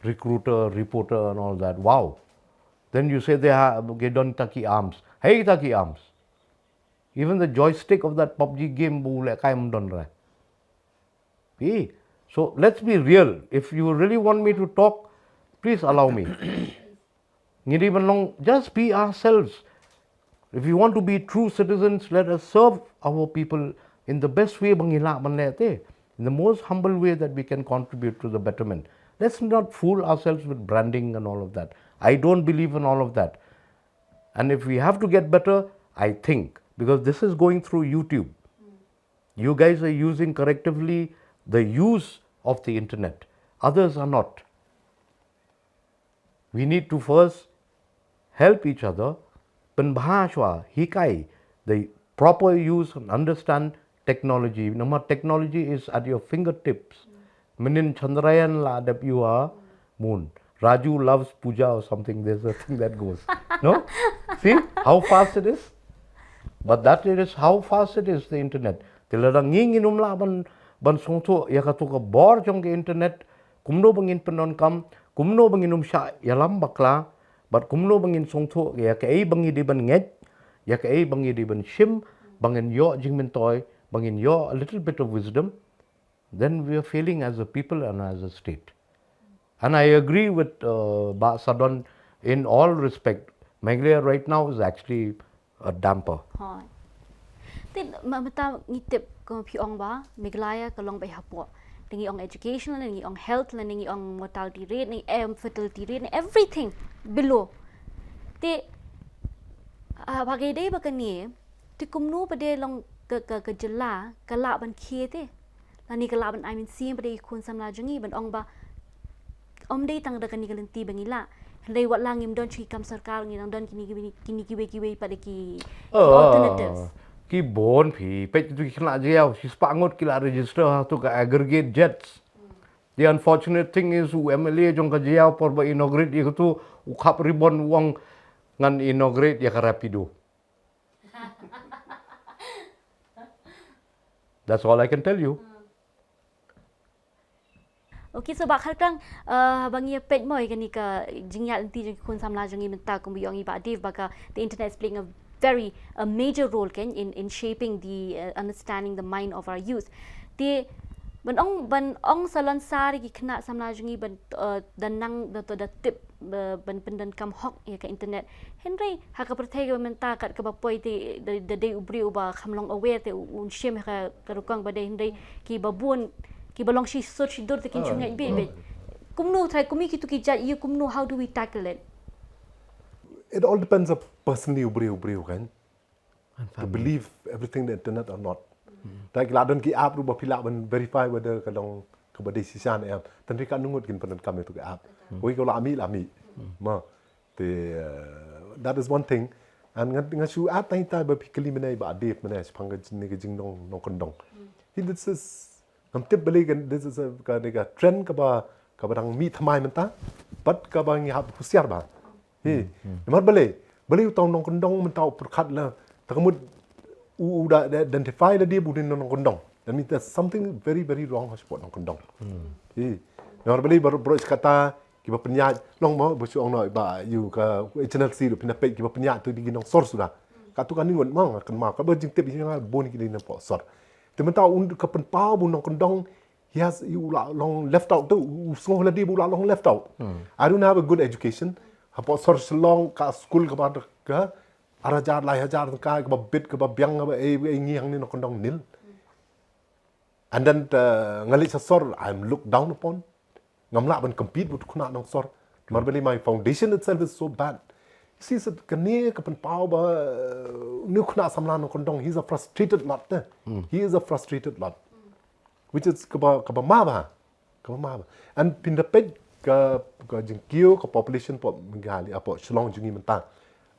recruiter, reporter, and all that. Wow. Then you say they have, they don ta ki arms. Hei ta ki arms. Even the joystick of that PUBG game, bu le kai ym don re. Hey, so let's be real. If you really want me to talk, please allow me. Ngi dei ban long, just be ourselves. If you want to be true citizens, let us serve our people in the best way ba ngi lah ban leh te, in the most humble way that we can contribute to the betterment. Let's not fool ourselves with branding and all of that. I don't believe in all of that. And if we have to get better, I think, because this is going through YouTube, you guys are using correctively the use of the internet. Others are not. We need to first help each other, pynbha shuwa, hikai, the proper use and understand technology. Namar technology is at your fingertips. Mynnin Chandrayaan la dep ïoh ha moon. Raju loves puja or something, there's a thing that goes. No? See how fast it is? But that is how fast it is, the internet. Te lada ngi ngin ym lah ban, ban sngewthuh ïa kato ka bor jong ka internet, kumno ba ngin pyndonkam, kumno ba ngin ym shah ïalam bakla, bad kumno ba ngin sngewthuh ïa kaei ba ngi dei ban ngeit, ïa kaei ba ngi dei ban shim, ba ngin ïoh jingmyntoi, ba ngin ïoh a little bit of wisdom, then we are failing as a people and as a state. And I agree with, uh, Bah Sadon in all respect. Meghalaya right now is actually a damper. Hooid. Te ma, mynta ngi tip, kum phi ong ba Meghalaya ka long ba hapoh. Te ngi ong education, ngi ong health, ngi ong mortality rate, ngi ong fertility rate, everything below. Te, ah, ba ka dei ba kane, te kumno ba dei long ka, ka, ka jylla ka lah ban khie te. Lane ka lah ban ai mynsiem pat ïa ki khun samla jong ngi ban ong ba ym dei tang da kane ka lynti ba ngi lah. Hynrei wat la ngim don shuh ki kam sorkar, ngi dang don kine kiwei, kine kiwei kiwei pat ki, ki Oh, alternatives. Ki bun phi, peit tu ki khynnah Jaïaw, shispah ngut ki la register ha tu ka aggregate JETS. The unfortunate thing is u M L A jong ka Jaïaw por ba inaugurate ïa ka tu, u khap ribbon u ong ngan inaugurate ïa ka Rapido. That's all I can tell you. Okay, so Bah Khartlang, uh, ba ngi ïa peit mo ïa kane ka jingïaid lynti jong ki khun samla jong ngi mynta, kumba ong i Bah Dave ba ka, the internet is playing a very, a major role, kan, in, in shaping the, uh, understanding the mind of our youth. Te ban ong, ban ong sa lon sar ïa ki khynnah samla jong ngi ban, uh, da nang, da, da tip, uh, ban pyndonkam hok ïa ka internet. Hynrei ha ka pyrthei kaba mynta kat kaba poi te da, da dei u briew uba kham long aware te u, un shim ha ka, ka rukom ba dei, hynrei kiba bun, kiba long shi sur shi dur te kin shu ngeit beit beit. Kumno trai, kumne kitu ki jait ïa, kumno, how do we tackle it? It all depends on personally u briew u briew, kan. To believe everything the internet or not. Ta ki la don ki app ruh ba phi lah ban verify whether ka long kaba dei shisha ne em. Tang hynrei katno ngut kin pyndonkam ïa tu ki app. Wei ka la mih la mih. Ma. Te, uh, that is one thing. And nga, nga shu add tang ita ba phi kylli mynne Bah Dave mynne shaphang ka jing, ka jingnong, nongkyndong. Hi, this is, ngam tip balei kan, this is a, ka, ka trend kaba, kaba dang mih thymmai mynta. Bad kaba ngi hap husiar bha. Hi. Namar balei, balei uta u nongkyndong mynta u pyrkhat la, ta ka mut u, u da, da identify la dei ba u dei nongkyndong. That means there's something very, very wrong ha shapoh nongkyndong. Hi. Namar balei baroh, baroh shi katta kiba pynïaid, long mo, ba shu ong noh ba ïa ka Channel C ruh phin da peit kiba pynïaid tu dei ki nongsor suda. Katto katne ngut mo nga kynmaw, kaba jingtip ïa nga bun ki dei na poh sor. Te mynta un ka pynpaw ba u nongkyndong He has, u la long left out tu, u sngew lade ba u la long left out. I don't have a good education. Hapoh sor Shillong ka skul kaba ka ar hajar, lai hajar tyngka, kaba bit, kaba biang, kaba ei, ei ngi hangne nongkyndong nil. And then, uh, nga leit sha sor, I'm looked down upon. Ngam lah ban compete bad u khynnah nong sor. Namar balei? My foundation itself is so bad. You see, so kane ka pynpaw ba, uh, une u khynnah samla nongkyndong, he's a frustrated lot, eh. He is a frustrated lot. Which is kaba, kaba ma ba. Kaba ma ba. And phin da peit ka, ka jingkiew ka population hapoh Meghalaya, hapoh Shillong jong ngi mynta.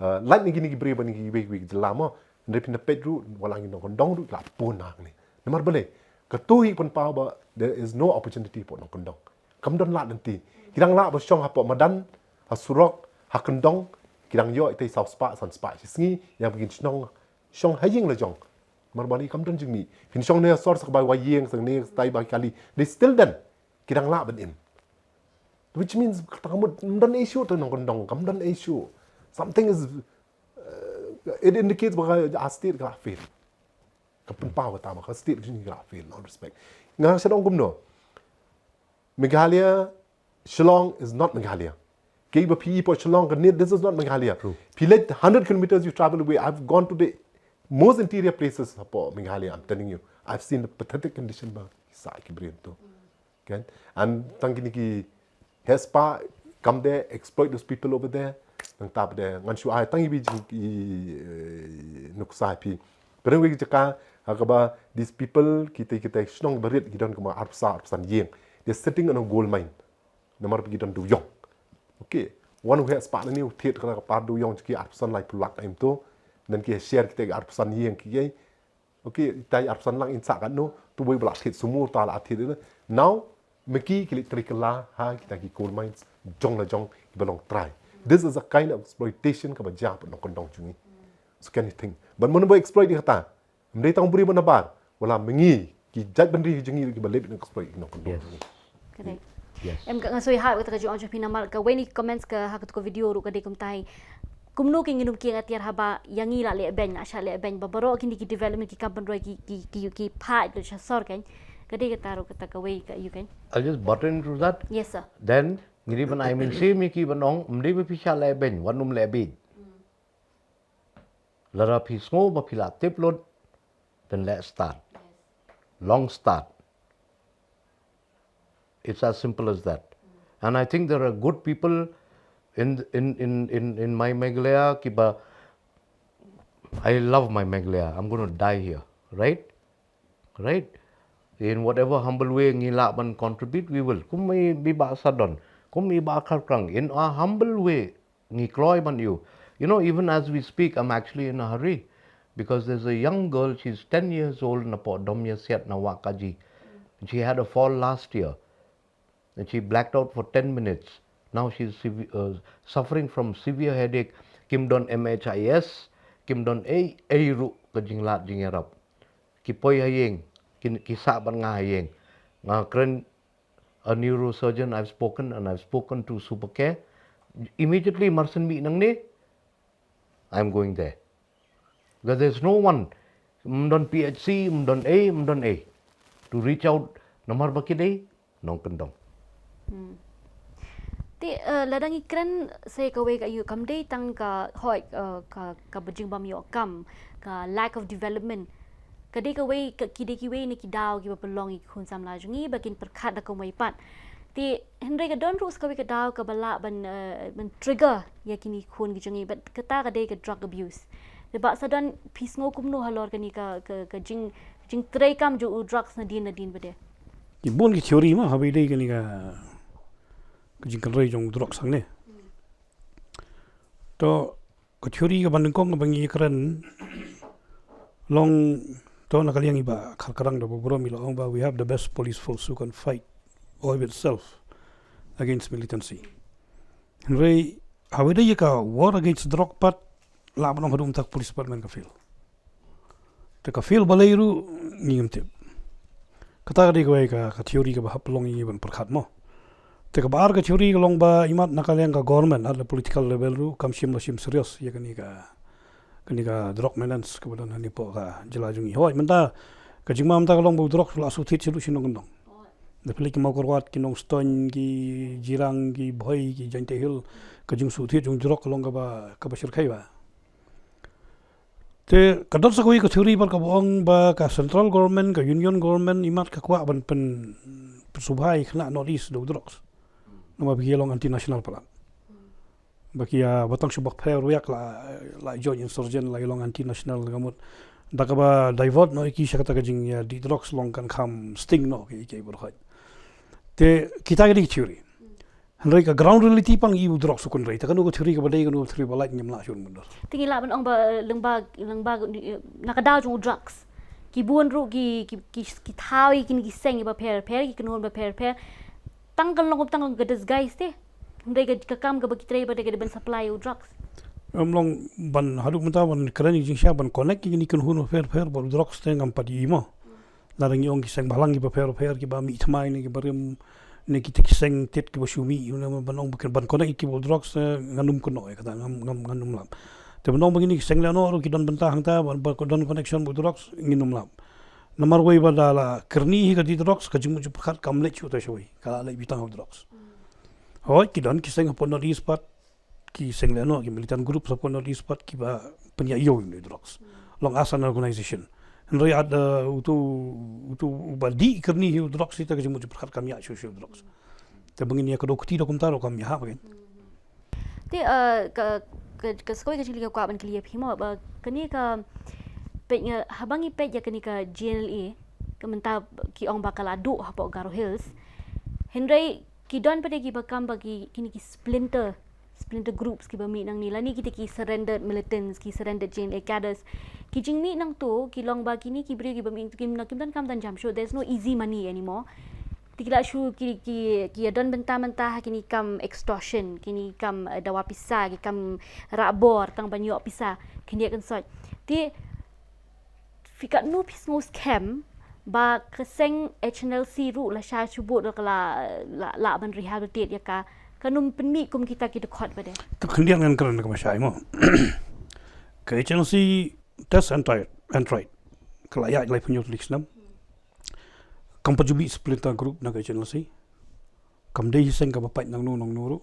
Uh, lait na kine ki briew bad na kiwei kiwei ki jylla mo. Hynrei phin da peit ruh, wat la ngi nongkyndong ruh ki la pun hangne. Namar balei? Kato hi ka pynpaw ba there is no opportunity hapoh nongkyndong. Kam don lad lynti. Ki dang lah ban shong hapoh madan, ha surok, ha kyndong, ki dang ïoh itei saw spah, san spah shi sngi, ïa ba kin shong, shong ha ïing la jong. Namar balei? Kam don jingmih. Phin shong ne ha sor sa kaba wai ïing, sa ne sa tai ba kali. They still then. Ki dang lah ban im. Which means, kata ka mut, kam don issue te nongkyndong, kam don issue. Something is, uh, it indicates ba ka state ka la fail. Ka pynpaw kata ba ka state ka la fail, in all respect. Nga shu ong kumno. Meghalaya, Shillong is not Meghalaya. Kaei ba phi i hapoh Shillong kane, this is not Meghalaya. True. Phi leit hundred kilometers you travel away. I've gone to the most interior places hapoh Meghalaya, I'm telling you. I've seen the pathetic condition ba ki sah ki briew tu. Okay? And tang kine ki heh spah, kam dei, exploit those people over there. Nangta pat de ngan shu ai tang iwei i, eh, nuksa ïa phi. Pyrshang ïa ki jaka ha kaba these people, kita, kita shnong barit ki don kumba arphew saw, arphew san ïing. They're sitting in a gold mine. Namar ba ki don dewïong. Okay. Wan u heh spah lane u thied kane ka par dewïong jong ki arphew san, laiphew lak em to. Then ki share kita ki arphew san ïing ki. Okay, tai arphew san lak in sah katno, tu wei ba la thied sumur ta la thied. Now, ma ki ki leit trei kylla ha kita ki coal mines jong la jong kiba long trai. This is a kind of exploitation kaba jia hapoh nongkyndong jong ngi. So can you think? Ban mon ba exploit ïa kata. Ym dei tang u briew ba nabar, wat la ma ngi ki jaitbynriew jong ngi kiba leit ban exploit ïa ki nongkyndong jong ngi. Correct. Yes. Em, ka nga soi ha kata ka jingong jong phi namar kawei na ki comments ka ha kata ka video ruh ka dei kumtai. Kumno ki ngin ym kieng atiar haba ïa ngi la leh beiñ, la shah leh beiñ, ba baroh kine ki development ki kam pynroi ki, ki, ki, ki phah lut sha sor kan. Ka dei kata ruh kata kawei ka ïa kan. I'll just butt into that. Yes, sir. Then, ngi dei ban ai mynsiem ïa ki ban ong, ym dei ba phi shah leh beiñ, wat nym leh beiñ. Lada phi sngew ba phi lah tip lut, then let's start. Long start. It's as simple as that. And I think there are good people in, in, in, in, in my Meghalaya, kiba, I love my Meghalaya. I'm gonna die here, right? Right? In whatever humble way ngi lah ban contribute, we will. Kum i, i Bah Sadon, kum i Bah Kharkrang, in a humble way, ngi kloi ban ïoh. You know, even as we speak, I'm actually in a hurry. Because there's a young girl, she's ten years old, napoh Domïasiat na Wahkaji. She had a fall last year. And she blacked out for ten minutes. Now she's sev-, uh, suffering from severe headache. Kim don M H I S, kim don ei, ei ruh ka jinglad jingïarap. Ki poi ha ïing, ki, ki sah bad nga ha ïing. Nga kren a neurosurgeon, I've spoken and I've spoken to Supercare. Immediately, mar shen mih nangne, I'm going there. Because there's no one, ym don P H C, ym don ei, ym don ei, to reach out, namar ba ki dei nongkyndong. Hmm. Te, eh, lada ngi kren sa kawei ka ïa kam dei tang ka hoi, eh, ka, kaba jingbym ïoh kam, ka lack of development. Ka dei kawei, ka, ki dei kiwei na ki daw kiba pynlong ïa ki khun samla jong ngi ba kin pyrkhat da kumwei pat. Te hynrei ka don ruh sa kawei ka daw kaba lah ban, eh, ban trigger ïa kine ki khun ki jong ngi, bad kata ka dei ka drug abuse. Te Bah Sadon, phi sngew kumno halor kane ka, ka, ka jing, jingtrei kam jong u drugs nadien nadien pat de? Ki bun ki theory mo, haba ïadei kane ka, ka jingkynrei jong u drugs hangne. To, ka theory kaba nyngkong kaba ngi kren long, to na ka liang i Bah Kharkrang da ba burom i la ong ba we have the best police force who can fight or of itself against militancy. Hynrei haba ïadei ïa ka war against drug pat, lah ban ong haduh mynta ka police department ka fail. Te ka fail balei ruh ngi ngim tip. Kata ka dei kawei ka, ka theory kaba hap long ïa ngi ban pyrkhat mo. Te kaba ar ka theory ka long ba imat na ka liang ka government, at the political level ruh kam shym la shim serious ïa kane ka, kane ka drug menace kaba don hangne hapoh ka jylla jong ngi. Hooid, mynta ka jingma mynta ka long ba u drug la shu thied shaduh shi nongkyndong. Da phi leit ki Mawkyrwat, ki Nongstoiñ, ki Jirang, ki Bhoi, ki Jaintia Hills, ka jingsngewthuh jong u drok ka long kaba, kaba shyrkhei bha. Te ka don sa kawei ka theory bad kaba ong ba ka central government, ka union government, imat ka kwah ban pyn, pynsngewbha ïa kane North East da u drugs. Namar ba ki long anti national palat. Ba ki ïa, ba tang shu bapher ruh ïa ka la, la join insurgent, la ïa long anti national ka mut. Da kaba divert noh ïa ki sha kata ka jingïadih drugs long kan kham sting noh ïa ki, ïa ki baroh. Te kita ka dei ka theory. Hynrei ka ground reality pang ïa u drugs u kynrei. Te kano ka theory kaba dei, kano ka theory ba lait, ngim lah shuh ban dur. Te ngi lah ban ong ba, eh, lyngba, lyngba, eh, na ka daw jong u drugs, ki bun ruh ki, ki, ki, ki thaw ïa kine ki seng bapher bapher, ki kynhun bapher bapher. Tang ka long, tang ka disguise te. Hynrei ka, ka kam kaba ki trei ba dei ka dei ban supply ïa u drugs. Em, long ban haduh mynta ban kren ïa ka jingshisha ban connect ïa kine ki kynhun bapher bapher bad u drugs te ngam pat ïohi mo. Lada ngi ong ki seng bhalang kiba pher pher, kiba mih thymmai ne kiba rim, ne kita ki seng tit kiba shu mih, ïa, ban ong ban connect ïa ki bad drugs, eh, ngan ym kynnoh ïa kata, ngam, ngam, ngan ym lap. Te ban ong ba kine ki seng lehnoh ruh ki don bynta hangta, ban, ban don connection bad drugs, ngin ym lap. Namar wei ba da la kyrni hi ka dih drugs, ka jingmut jingpyrkhat kam leit shuh te shawei, ka la leit beit tang ha drugs. Hooid, ki don ki seng hapoh North East pat, ki seng lehnoh, ki militant group hapoh North East pat kiba pynïaid ïa u drugs. Long as an organization. Hynrei at, uh, uto, uto uba dih kyrni hi u drugs, ita ka jingmut jingpyrkhat kam ïaid shuh shuh u drugs. Te ba ngin ïa kdew kti da kumta ruh kam ïahap kein. Te, uh, ka, ka, ka sa kawei ka jingkylli ka kwah ban kylli ïa phi mo, ba kane ka, peit nga, haba ngi peit ïa kane ka G N L A, ka mynta ki ong ba ka la duh hapoh Garo Hills. Hynrei ki don pat de kiba kam ba ki, kine ki splinter, splinter groups kiba mih nangne, lane kita ki surrendered militants, ki surrendered G N L A cadres. Ki jingmih nangto ki long ba kine ki briew kiba mih, kim, kim donkam don jam shuh, there's no easy money anymore. Te ki la shu ki, ki, ki ïa don bynta mynta ha kine ki kam extortion, kine ki kam, eh, dawa pisa, ki kam rah bor tang ban ïoh pisa, khyndiat khynsoit. Te phi katno phi sngew skhem ba ka seng H N L C ruh lashai shu bud ruh ka la, la, lah ban rehabilitate ïa ka, kan ym pynmih kum kita ki dkhot pat de. Te khyndiat ngan kren kaba shai mo. Ka H N L C test and try, and try. Ka la ïaid laiphew hynñiew tylli ki snem. Kam pat ju mih splinter group na ka H N L C. Kam dei hi seng kaba pait nangno nangno ruh.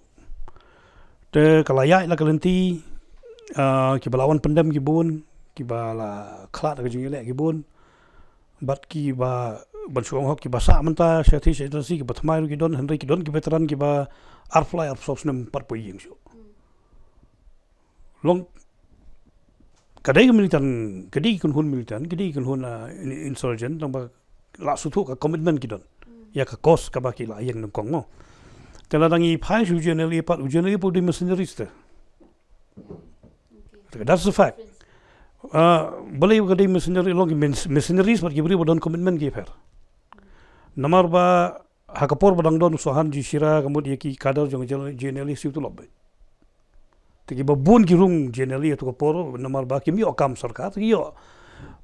Te ka la ïaid la ka lynti, ah, kiba la wan pyndem ki bun, kiba la khlad ka jingïaleh ki bun. Bad kiba, ban shu ong hok, kiba sah mynta sha thei sha agency, kiba thymmai ruh ki don, hynrei ki don ki veteran kiba arphew lai arphew saw snem pat poi ïing shuh. Long, ka dei ka militant, ka dei ka kynhun militant, ka dei ka kynhun, ah, in-, insurgent, tang ba la sngewthuh ka commitment ki don ïa ka cause kaba ki la ïeng nyngkong mo. Te lada ngi phai sha u G N L A pat, u G N L A pat u dei mercenaries te. That's the fact. Ah, balei ka dei mercenary, long ki merc-, mercenaries bad ki briew ba don commitment ki pher. Namar ba ha ka por ba dang don u Sohan G. Shira, ka mut ïa ki cadre jong G N L A siew tulop beit. Te kiba bun ki rung G N L A ha tu ka por, namar ba kim ïoh kam sorkar, te ki ïoh,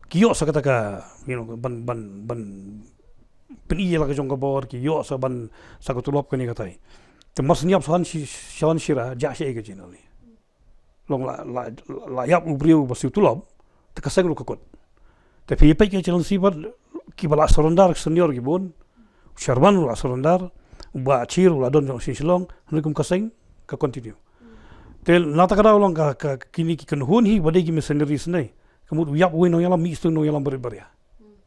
ki ïoh sa kata ka, you know, ban, ban, ban pyni ïa la ka jong ka bor, ki ïoh sa ban, sa ka tulop kane katai. Te mar shen ïap Sohan Shi-, Sohan Shira, jah shaei ka G N L A. Long la, la, la ïap u briew ba siew tulop, te ka seng ruh ka kut. Te phi peit ka H N L C pat, kiba la surrender senior ki bun, u chairman ruh la surrender, u Bah Chir ruh la don jong sha Shillong, hynrei kum ka seng ka continue. Te na kata ka daw long ka, ka, kine ki kynhun hi ba dei ki mercenaries ne. Ka mut u ïap uwei nongïalam, mih sha uto u nongïalam barit baria.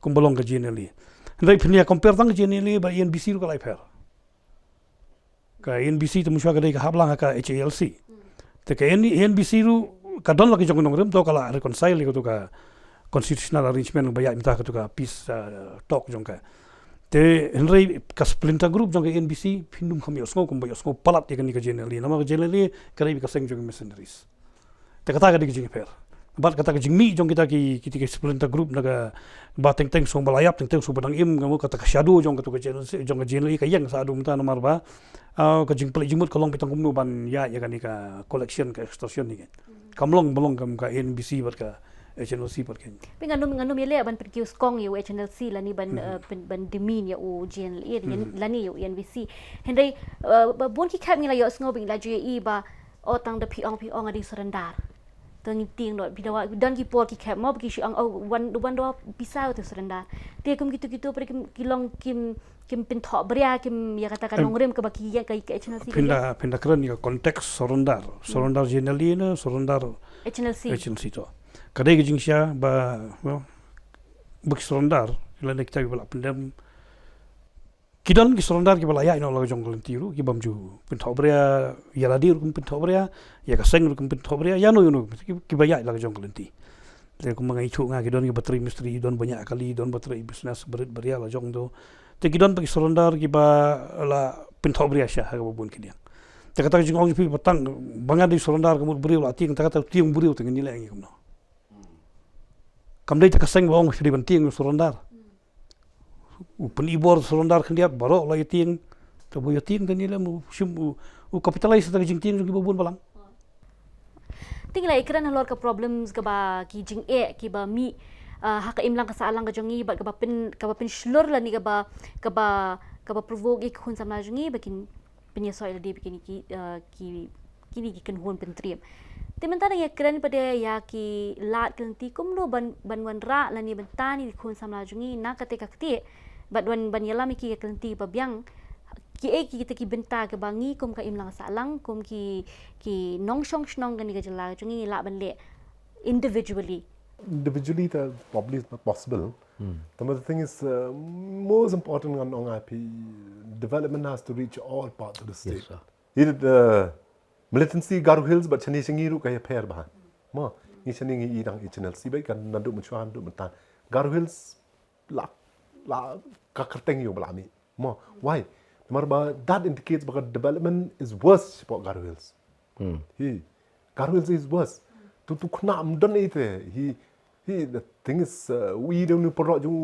Kumba long ka G N L A. Hynrei phin ïa compare tang ka G N L A bad A N B C ruh ka la ïapher. Ka A N B C te mynshuwa ka dei ka hap lang ha ka H A L C. Te ka N-, A N B C ruh ka don la ka jong ka nongrim, to ka la reconcile ïa kato ka constitutional arrangement ba ïaid mynta, kato ka peace, uh, talk jong ka. Te hynrei ka splinter group jong ka A N B C phin ym kham ïohsngew kumba ïohsngew palat ïa kane ka G N L A. Namar ka G N L A ka dei ka seng jong ki mercenaries. Te kata ka dei ka jingïapher. Bad kata ka jingmih jong kita ki, kita ki splinter group na ka, ba teng teng shuh ba la ïap, teng teng shuh ba dang im, ka mut kata ka shadow jong kato ka G N L C, jong ka G N L A ka ïeng sa haduh mynta namar ba, ah, ka jingpynleit jingmut ka long beit tang kumno ban ïaid ïa kane ka collection, ka extortion ne. Kam long ba long kum ka A N B C bad ka H N L C pat kein. Phi, ngan ym, ngan ym ïaleh ban pynkiew skong ïa u H N L C lane ban, eh, pyn-, ban demean ïa u G N L A lane ïa u A N B C. Hynrei, eh, ba bun ki khep ngi la ïohsngew ba ngi la ju ïohi ba, o, tang da phi ong, phi ong nga dei surrender. To ngi tieng dot, phi da wad, don ki por ki khep mo, ba ki shu ong, oh, wan, wan dua pisa to surrender. Te kum kitu kitu, pyrshah kim, ki long kim, kim pynthohbria, kim ïa kata ka nongrim kaba ki ïa ka, ka H N L C ka ïa. Pynda, pynda kren ïa ka context surrender. Surrender generally ne surrender H N L C. H N L C to. Ka dei ka jingshisha ba, well, ba ki surrender, lane kita kiba la pyndem. Ki don ki surrender kiba la ïaid noh la ka jong ka lynti ruh, ki bym ju pynthohbria, ïa lade ruh kim pynthohbria, ïa ka seng ruh kim pynthohbria, ïano ïano ki, kiba ïaid la ka jong ka lynti. Te kumba nga ithuh nga, ki don kiba trei mistri, don ba ñiah kali, don ba trei business, barit baria la jong to. Te ki don pat ki surrender kiba la pynthohbria sha ha kaba bun ki liang. Te kata ka jingong jong phi ba tang ba nga dei surrender ka mut briew la tieng, te kata tieng briew te ngin ïaleh ngi kumno. Kam dei te ka seng ba ong sha dei ban tieng surrender. U pynibor surrender khyndiat baroh la ïa tieng. Te ba ïa tieng te ngi lem u shim u, u capitalize te ka jingtieng jong kiba bun balang. Te ngi la ïakren halor ka problems kaba ki jingeh kiba mih, ah, ha ka imlang ka sahlang ka jong ngi bad kaba pyn, kaba pynshlur lane kaba, kaba, kaba provoke ïa ki khun samla jong ngi ba kin pynïasoh ïa lade ba kine ki, eh, ki, kine ki kynhun pyntriem. Te mynta dang ïakren pat de ïa ki lad ki lynti kumno ban, ban wanrah lane ban tan ïa ki khun samla jong ngi na kata ka kti. Bad wan ban ïalam ïa ki, ïa ki lynti ba biang. Kiei kita ki bynta kiba ngi kum ka imlang sahlang, kum ki, ki nongshong shnong kane ka jylla jong ngi lah ban leh individually. Individually, that probably is not possible. Hmm. But the thing is, uh, most important ngan ong ïa phi, development has to reach all parts of the state. Yes, sir. Hi, uh, militancy Garo Hills bad shane sha ngi ruh ka ïapher bha. Mo, ngi shane ngi i dang H N L C bad kan naduh mynshuwa naduh mynta. Garo Hills la, la ka kyrteng ïa u ba la mih. Mo, why? Namar ba that indicates ba ka development is worse shapoh Garo Hills. Hmm. Hi, Garo Hills is worse. Tu, tu khynnah ym don ei te. Hi, hi, the thing is, uh, wi de u paralok jong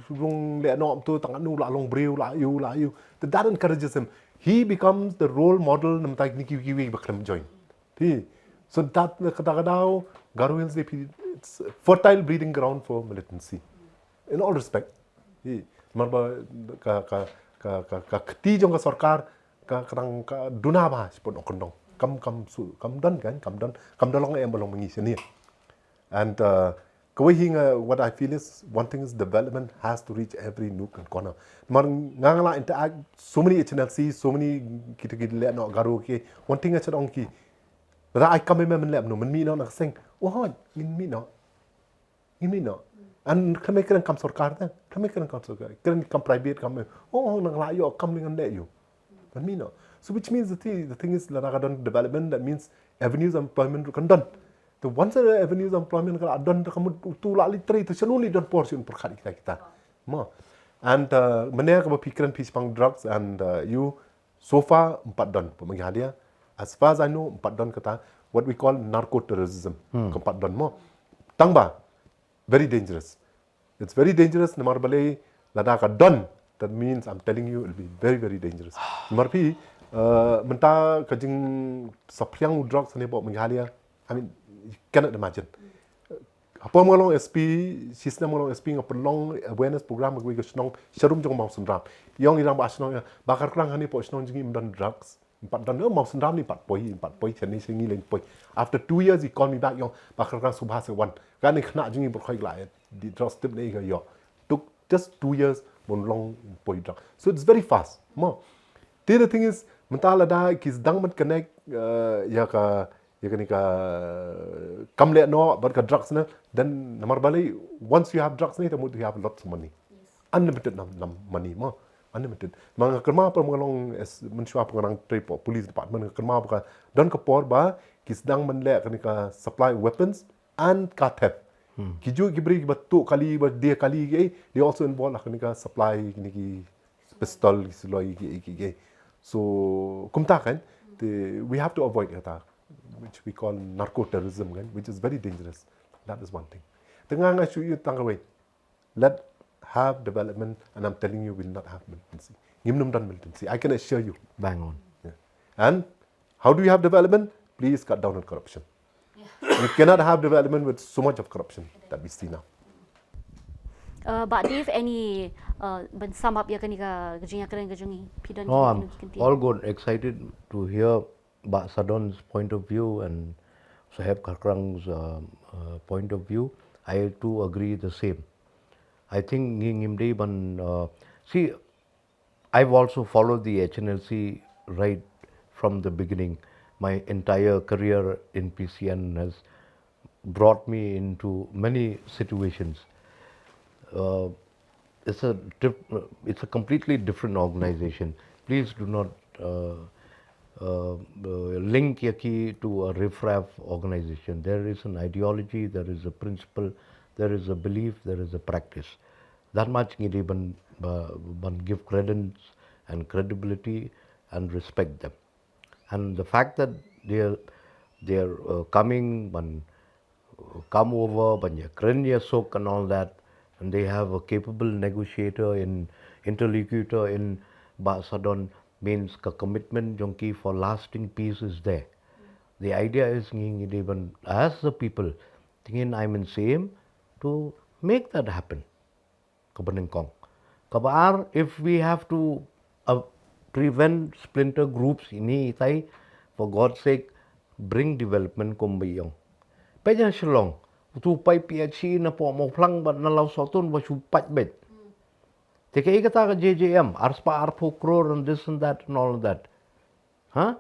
u rung leh noh to tang u la long briew la ïoh la ïoh. That encourages him. He becomes the role model na bynta kine kiwei kiwei ba khlem join. Hi. So that, kata ka daw, Garo Hills de phi, it's a fertile breeding ground for militancy. In all respect. Hi. Namar ba ka, ka, ka, ka, ka kti jong ka sorkar, ka, ka dang ka duna bha shapoh nongkyndong. Kam, kam shu, kam don kan, kam don, kam don long em ba long ma ngi shane. And, uh, kawei hi nga, what I feel is, one thing is development has to reach every nook and corner. Namar nga nga la interact so many H N L C, so many kita ki leh noh Garo ki. One thing nga shu ong ki. Lada ai kam ïa me men leh noh, men mih noh na ka seng. Oh, hooid, ngin mih noh. Ngin mih noh. And khlem kren kam sorkar te, khlem kren kam sorkar. Kren kam private kam. Oh, oh, nang la ïoh kam ngan leh ïoh. Men mih noh. So which means the thing, the thing is lada ka don development, that means avenues of employment ruh kan don. The once the avenues of employment ka la don, te ka mut utu la leit trei, te shano leit don por shuh ban pyrkhat ïa kita kita. Mo. And, uh, mynne kaba phi kren phi shaphang drugs and, uh, you So far, ym pat don, pynban Meghalaya. As far as I know, ym pat don kata, what we call narco terrorism. Hmm. Kam pat don mo. Tang ba, very dangerous. It's very dangerous, namar balei, lada ka don, that means I'm telling you, it'll be very, very dangerous. Namar phi, uh, mynta ka jingsaphriang u drugs hangne hapoh Meghalaya, I mean, you cannot imagine. Hapoh ma nga long S P, shisnem ma nga long S P nga pynlong awareness program ha kawei ka shnong sharum jong Mawsynram. Ïa ong i rangbah shnong ïa, Bah Kharkrang, hangne hapoh shnong jong ngi ym don drugs. Ym pat don, Mawsynram ne pat poi, ym pat poi, shane sha ngi leh poi. After two years he called me back, ïa ong, Bah Kharkrang, sngewbha sa wan. Kane khynnah jong ngi baroh ki la ïa dih drugs tip ne ka ïoh. Took just two years ban long poi drugs. So it's very fast. Mo. Te the thing is, mynta lada ki sdang ban connect, uh, ïa ka ïa kane ka kam leh noh bad ka drugs ne, then namar balei, once you have drugs ne, te mut you have lots of money. Yes. Unlimited nam, nam money mo. Unlimited. Ma nga kynmaw pat ma nga long, mynshuwa pat nga dang trei hapoh police department, nga kynmaw pat ka don ka por ba ki sdang ban leh kane ka supply weapons and ka theft. Hmm. Ki ju ki briew kiba tuh kali, ba die kali ki, they also involved ha kane ka supply kine ki pistol, ki suloi, ki, ki, ki. So kumta kan, te, we have to avoid kata, which we call narco terrorism kan, which is very dangerous. That is one thing. Te nga nga shu ïa tang kawei. Let have development, and I'm telling you, we'll not have militancy. Ngim nym don militancy. I can assure you. Bang on. Yeah. And how do you have development? Please cut down on corruption. You cannot have development with so much of corruption that we see now. Uh, Bah Dave, any, uh, ban sum up ïa kane ka, ka jingïakren ka jong ngi, phi don ki kyntien? No, I'm all good, excited to hear Bah Sadon's point of view and Saheb Kharkrang's uh, uh, point of view, I too agree the same. I think ngi ngim dei ban uh, see. I've also followed the H N L C right from the beginning. My entire career in P C N has brought me into many situations. Uh, it's a diff- it's a completely different organization. Please do not uh, uh, uh, link ïa ki to a riffraff organization. There is an ideology, there is a principle, there is a belief, there is a practice. That much ngi dei ban, ba- ban give credence and credibility and respect them. And the fact that they are they are uh, coming ban uh, come over, ban ïakren ïasuk and all that, and they have a capable negotiator in interlocutor in Bah Sadon means ka commitment jong ki for lasting peace is there. The idea is ngi ngi dei ban as the people, thinking I'm in same to make that happen. Kaba nyngkong. Kaba ar, if we have to uh, prevent splinter groups ini itai, for God's sake, bring development kum ba ïong. Peit ha Shillong, utu u paip P H E na pok Mawphlang bad na Lawsohtun ba shu pait beit. Te kaei kata ka J J M, arspah arphew crore and this and that and all of that. Ha?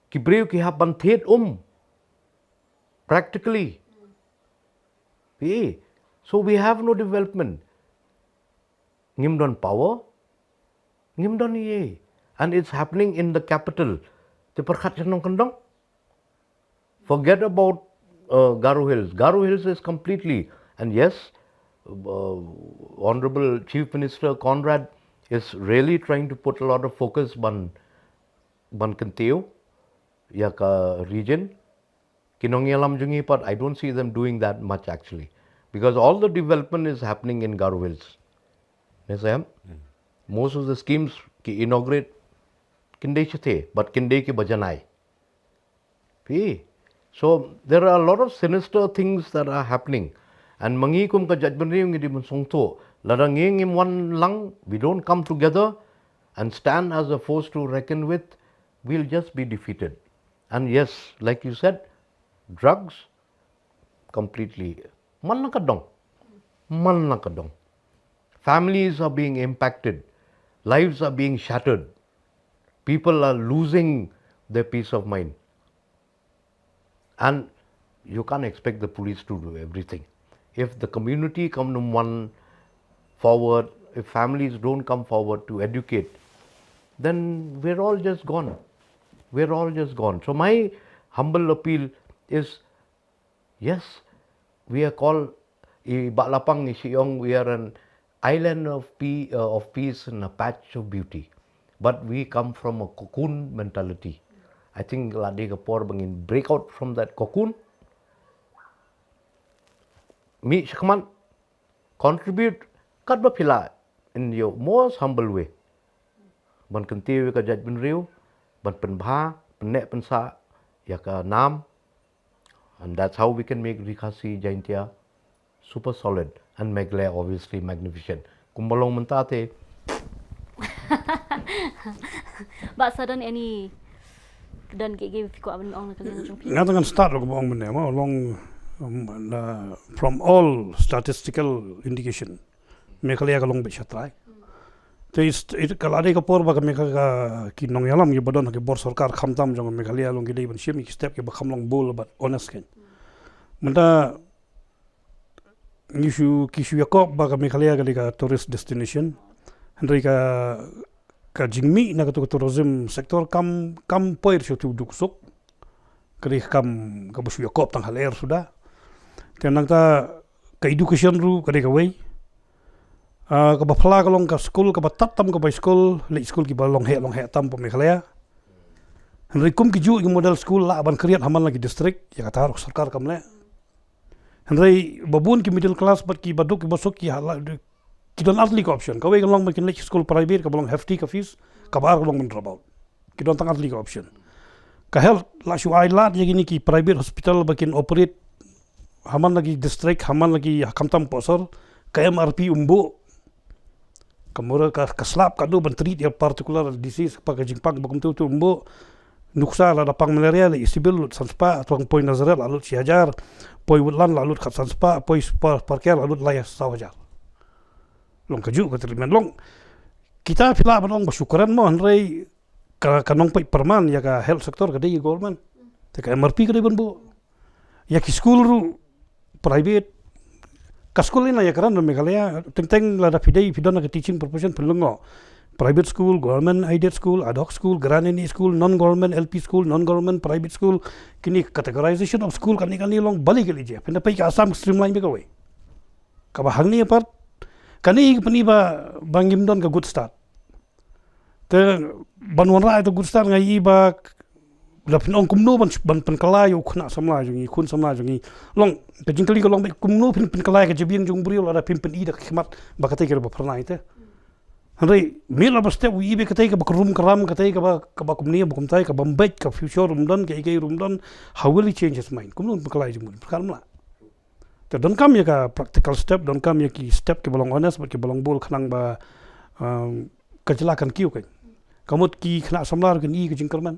Ki briew ki hap ban thied um. Practically. Phi. So we have no development. Ngim don power. Ngim don ei. And it's happening in the capital. Te pyrkhat sha nongkyndong. Forget about uh, Garo Hills. Garo Hills is completely, and yes, uh, Honorable Chief Minister Conrad is really trying to put a lot of focus ban ban kyntiew ïa ka region. Ki nongïalam jong ngi pat, I don't see them doing that much actually, because all the development is happening in Garo Hills. Ne Sam? Most of the schemes ki inaugurate kin dei shatei, but kin dei kiba janai. Phi. So there are a lot of sinister things that are happening. And ma ngi kum ka jaitbynriew ngi dei ban sngewthuh. Lada ngi ngim wan lang, we don't come together and stand as a force to reckon with, we'll just be defeated. And yes, like you said, drugs, completely. Man la ka dong. Man la ka dong. Families are being impacted. Lives are being shattered. People are losing their peace of mind. And you can't expect the police to do everything. If the community come to one forward, if families don't come forward to educate, then we're all just gone. We're all just gone. So my humble appeal is, yes, we are called, i Bah Lapang i shong, we are an island of, pe- uh, of peace and a patch of beauty. But we come from a cocoon mentality. I think la dei ka por ba ngin break out from that cocoon. Mih shakhmat, contribute katba phi lah in your most humble way. Ban kyntiew ïa ka jaitbynriew, ban pynbha, pynneh pynsah ïa ka nam. And that's how we can make Ri Khasi Jaintia super solid and Meghalaya obviously magnificent. Kumba long mynta te. Bah Sadon, any don ke ke phi kwah ban ong na ka liang jong phi? Nga tang kan start ro ba ong mynne ma long, um, na, from all statistical indication Meghalaya ka long beit shatrai. Te is it ka la dei ka por ba ka Meghalaya ka ki nongïalam ki ba don ha ki bor sorkar khamtam jong Meghalaya long ki dei ban shim ki step ki ba kham long bold bad honest kan. Mynta ngi shu ki shu ïakob ba ka Meghalaya ka dei ka tourist destination. Hynrei ka ka jingmih na katu ka tourism sector kam kam poi shu tu duk suk. Ka dei kam ka ba shu ïakob tang haler suda. Te nangta ka education ruh ka dei kawei. Ah, ka ba phylla ka long ka skul ka ba tad tam ka ba skul, leit skul ki ba long heh long heh tam pa Meghalaya. Hynrei kum ki juh ki model skul lah ban create ha man la ki district, ïa kata ruh sorkar kam leh. Hynrei ba bun ki middle class bad ki ba duk ki ba suk ki ha la ki don ar tylli ka option. Kawei ka long ban kin leit skul private ka ba long hefty ka fees, ka ba ar ka long ban drop out. Ki don tang ar tylli ka option. Ka health la shu ai lad ïa kine ki private hospital ba kin operate ha man la ki district, ha man la ki ha khamtam pohsor, ka M R P um buh. Ka mura ka, ka slap ka duh ban treat ïa particular disease pa ka jingpang ba kumtu tu um buh. Nuksa lada pang malaria la i civil lut san spah, tang poi Nazareth la lut shi hajar, poi Woodland la lut khatsan spah, poi Spar Parker la lut lai saw hajar. Long kajuh ka treatment long. Kita phi lah ban ong ba shu kren mo, hynrei ka, ka nongpeit pyrman ïa ka health sector ka dei government. Te ka M R P ka dei ban buh. Ïa ki skul ruh private, ka skul ina ïa ka ran Meghalaya, teng teng lada phi dei phi don ka teaching profession phi lyngngoh. Private school, government aided school, ad hoc school, grant in aid school, non government L P school, non government private school, kini categorization of school kani kani long bali kali je. Pynda phi ka Assam streamline bha kawei. Kaba hangne pat kani ka pyni ba ba ngim don ka good start. Te ban wanrah ïa ka good start nga ïohi ba la phin ong kumno ban, ban pynkylla ïa u khynnah samla jong ngi, khun samla jong ngi. Long ka jingkylli ka long ba kumno phin pynkylla ïa ka jabieng jong u briew lada phim pyni da ka khmat ba katei ka dei ba phyrnai te. Hynrei mih la ba step u ïohi ba katei kaba krum kram, katei kaba, kaba kumne ba kumtai, kaba mbeit, ka future ruh ym don, kaei kaei ruh ym don. How will he change his mind? Kumno pynkylla ïa jingmut? Pynkylla ym lah. Te donkam ïa ka practical step, donkam ïa ki step kiba long honest bad kiba long bold khnang ba, um, ka jylla kan kiew kein. Ka mut ki khynnah samla ruh kin ïohi ka jingkyrmen.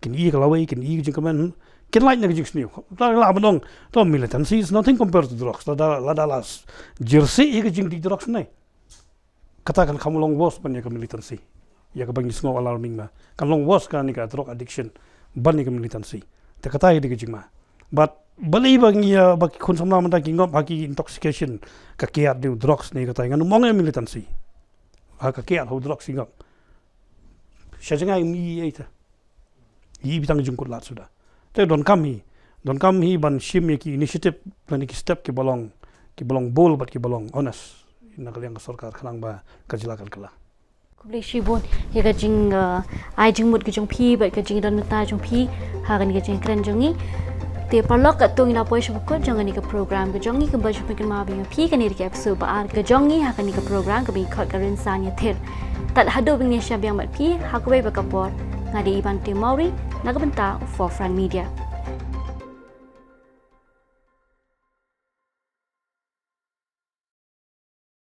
Kin ïohi ka lawei, kin ïohi ka jingkyrmen. Hmm? Kin lait na ka jingsniew. Te lah ban ong, to militancy is nothing compared to drugs. Lada, lada la s-, jersey ïa ka jingdih drugs ne. Kata kan kham long worse ban ïa ka militancy. Ïa kaba ngi sngew alarming ma. Kan long worse kane ka drug addiction ban ïa ka militancy. Te kata ïa dei ka jingma. But balei ba ngi, uh, ba ki khun samla mynta ki ngop ha ki intoxication, ka kiad de u drugs ne kata, ngan ym ong ïa militancy. Ha ka kiad ha u drugs ki ngop. Sha jngai ym ïohi ei te. Ïohi beit tang jingkut lad suda. Te donkam hi, donkam hi ban shim ïa ki initiative lane ki step kiba long, kiba long bold bad kiba long honest na ka liang ka sorkar khnang ba ka jylla kan kylla. Khublei shibun ïa ka jing, uh, ai jingmut ka jong phi bad ka jingdon bynta jong phi ha kane ka jingkren jong ngi. Te paralok, katto ngi la poi sha ba kut jong kane ka program ka jong ngi, kumba ju pynkynmaw ba ïa phi kane ka dei ka episode ba ar ka jong ngi ha kane ka program kaba ngi khot ka Rynsan Ïathir. Tad haduh ba ngin ïashem biang bad phi ha kawei pat ka por, nga dei Iban Timori na ka bynta u Forefront Media.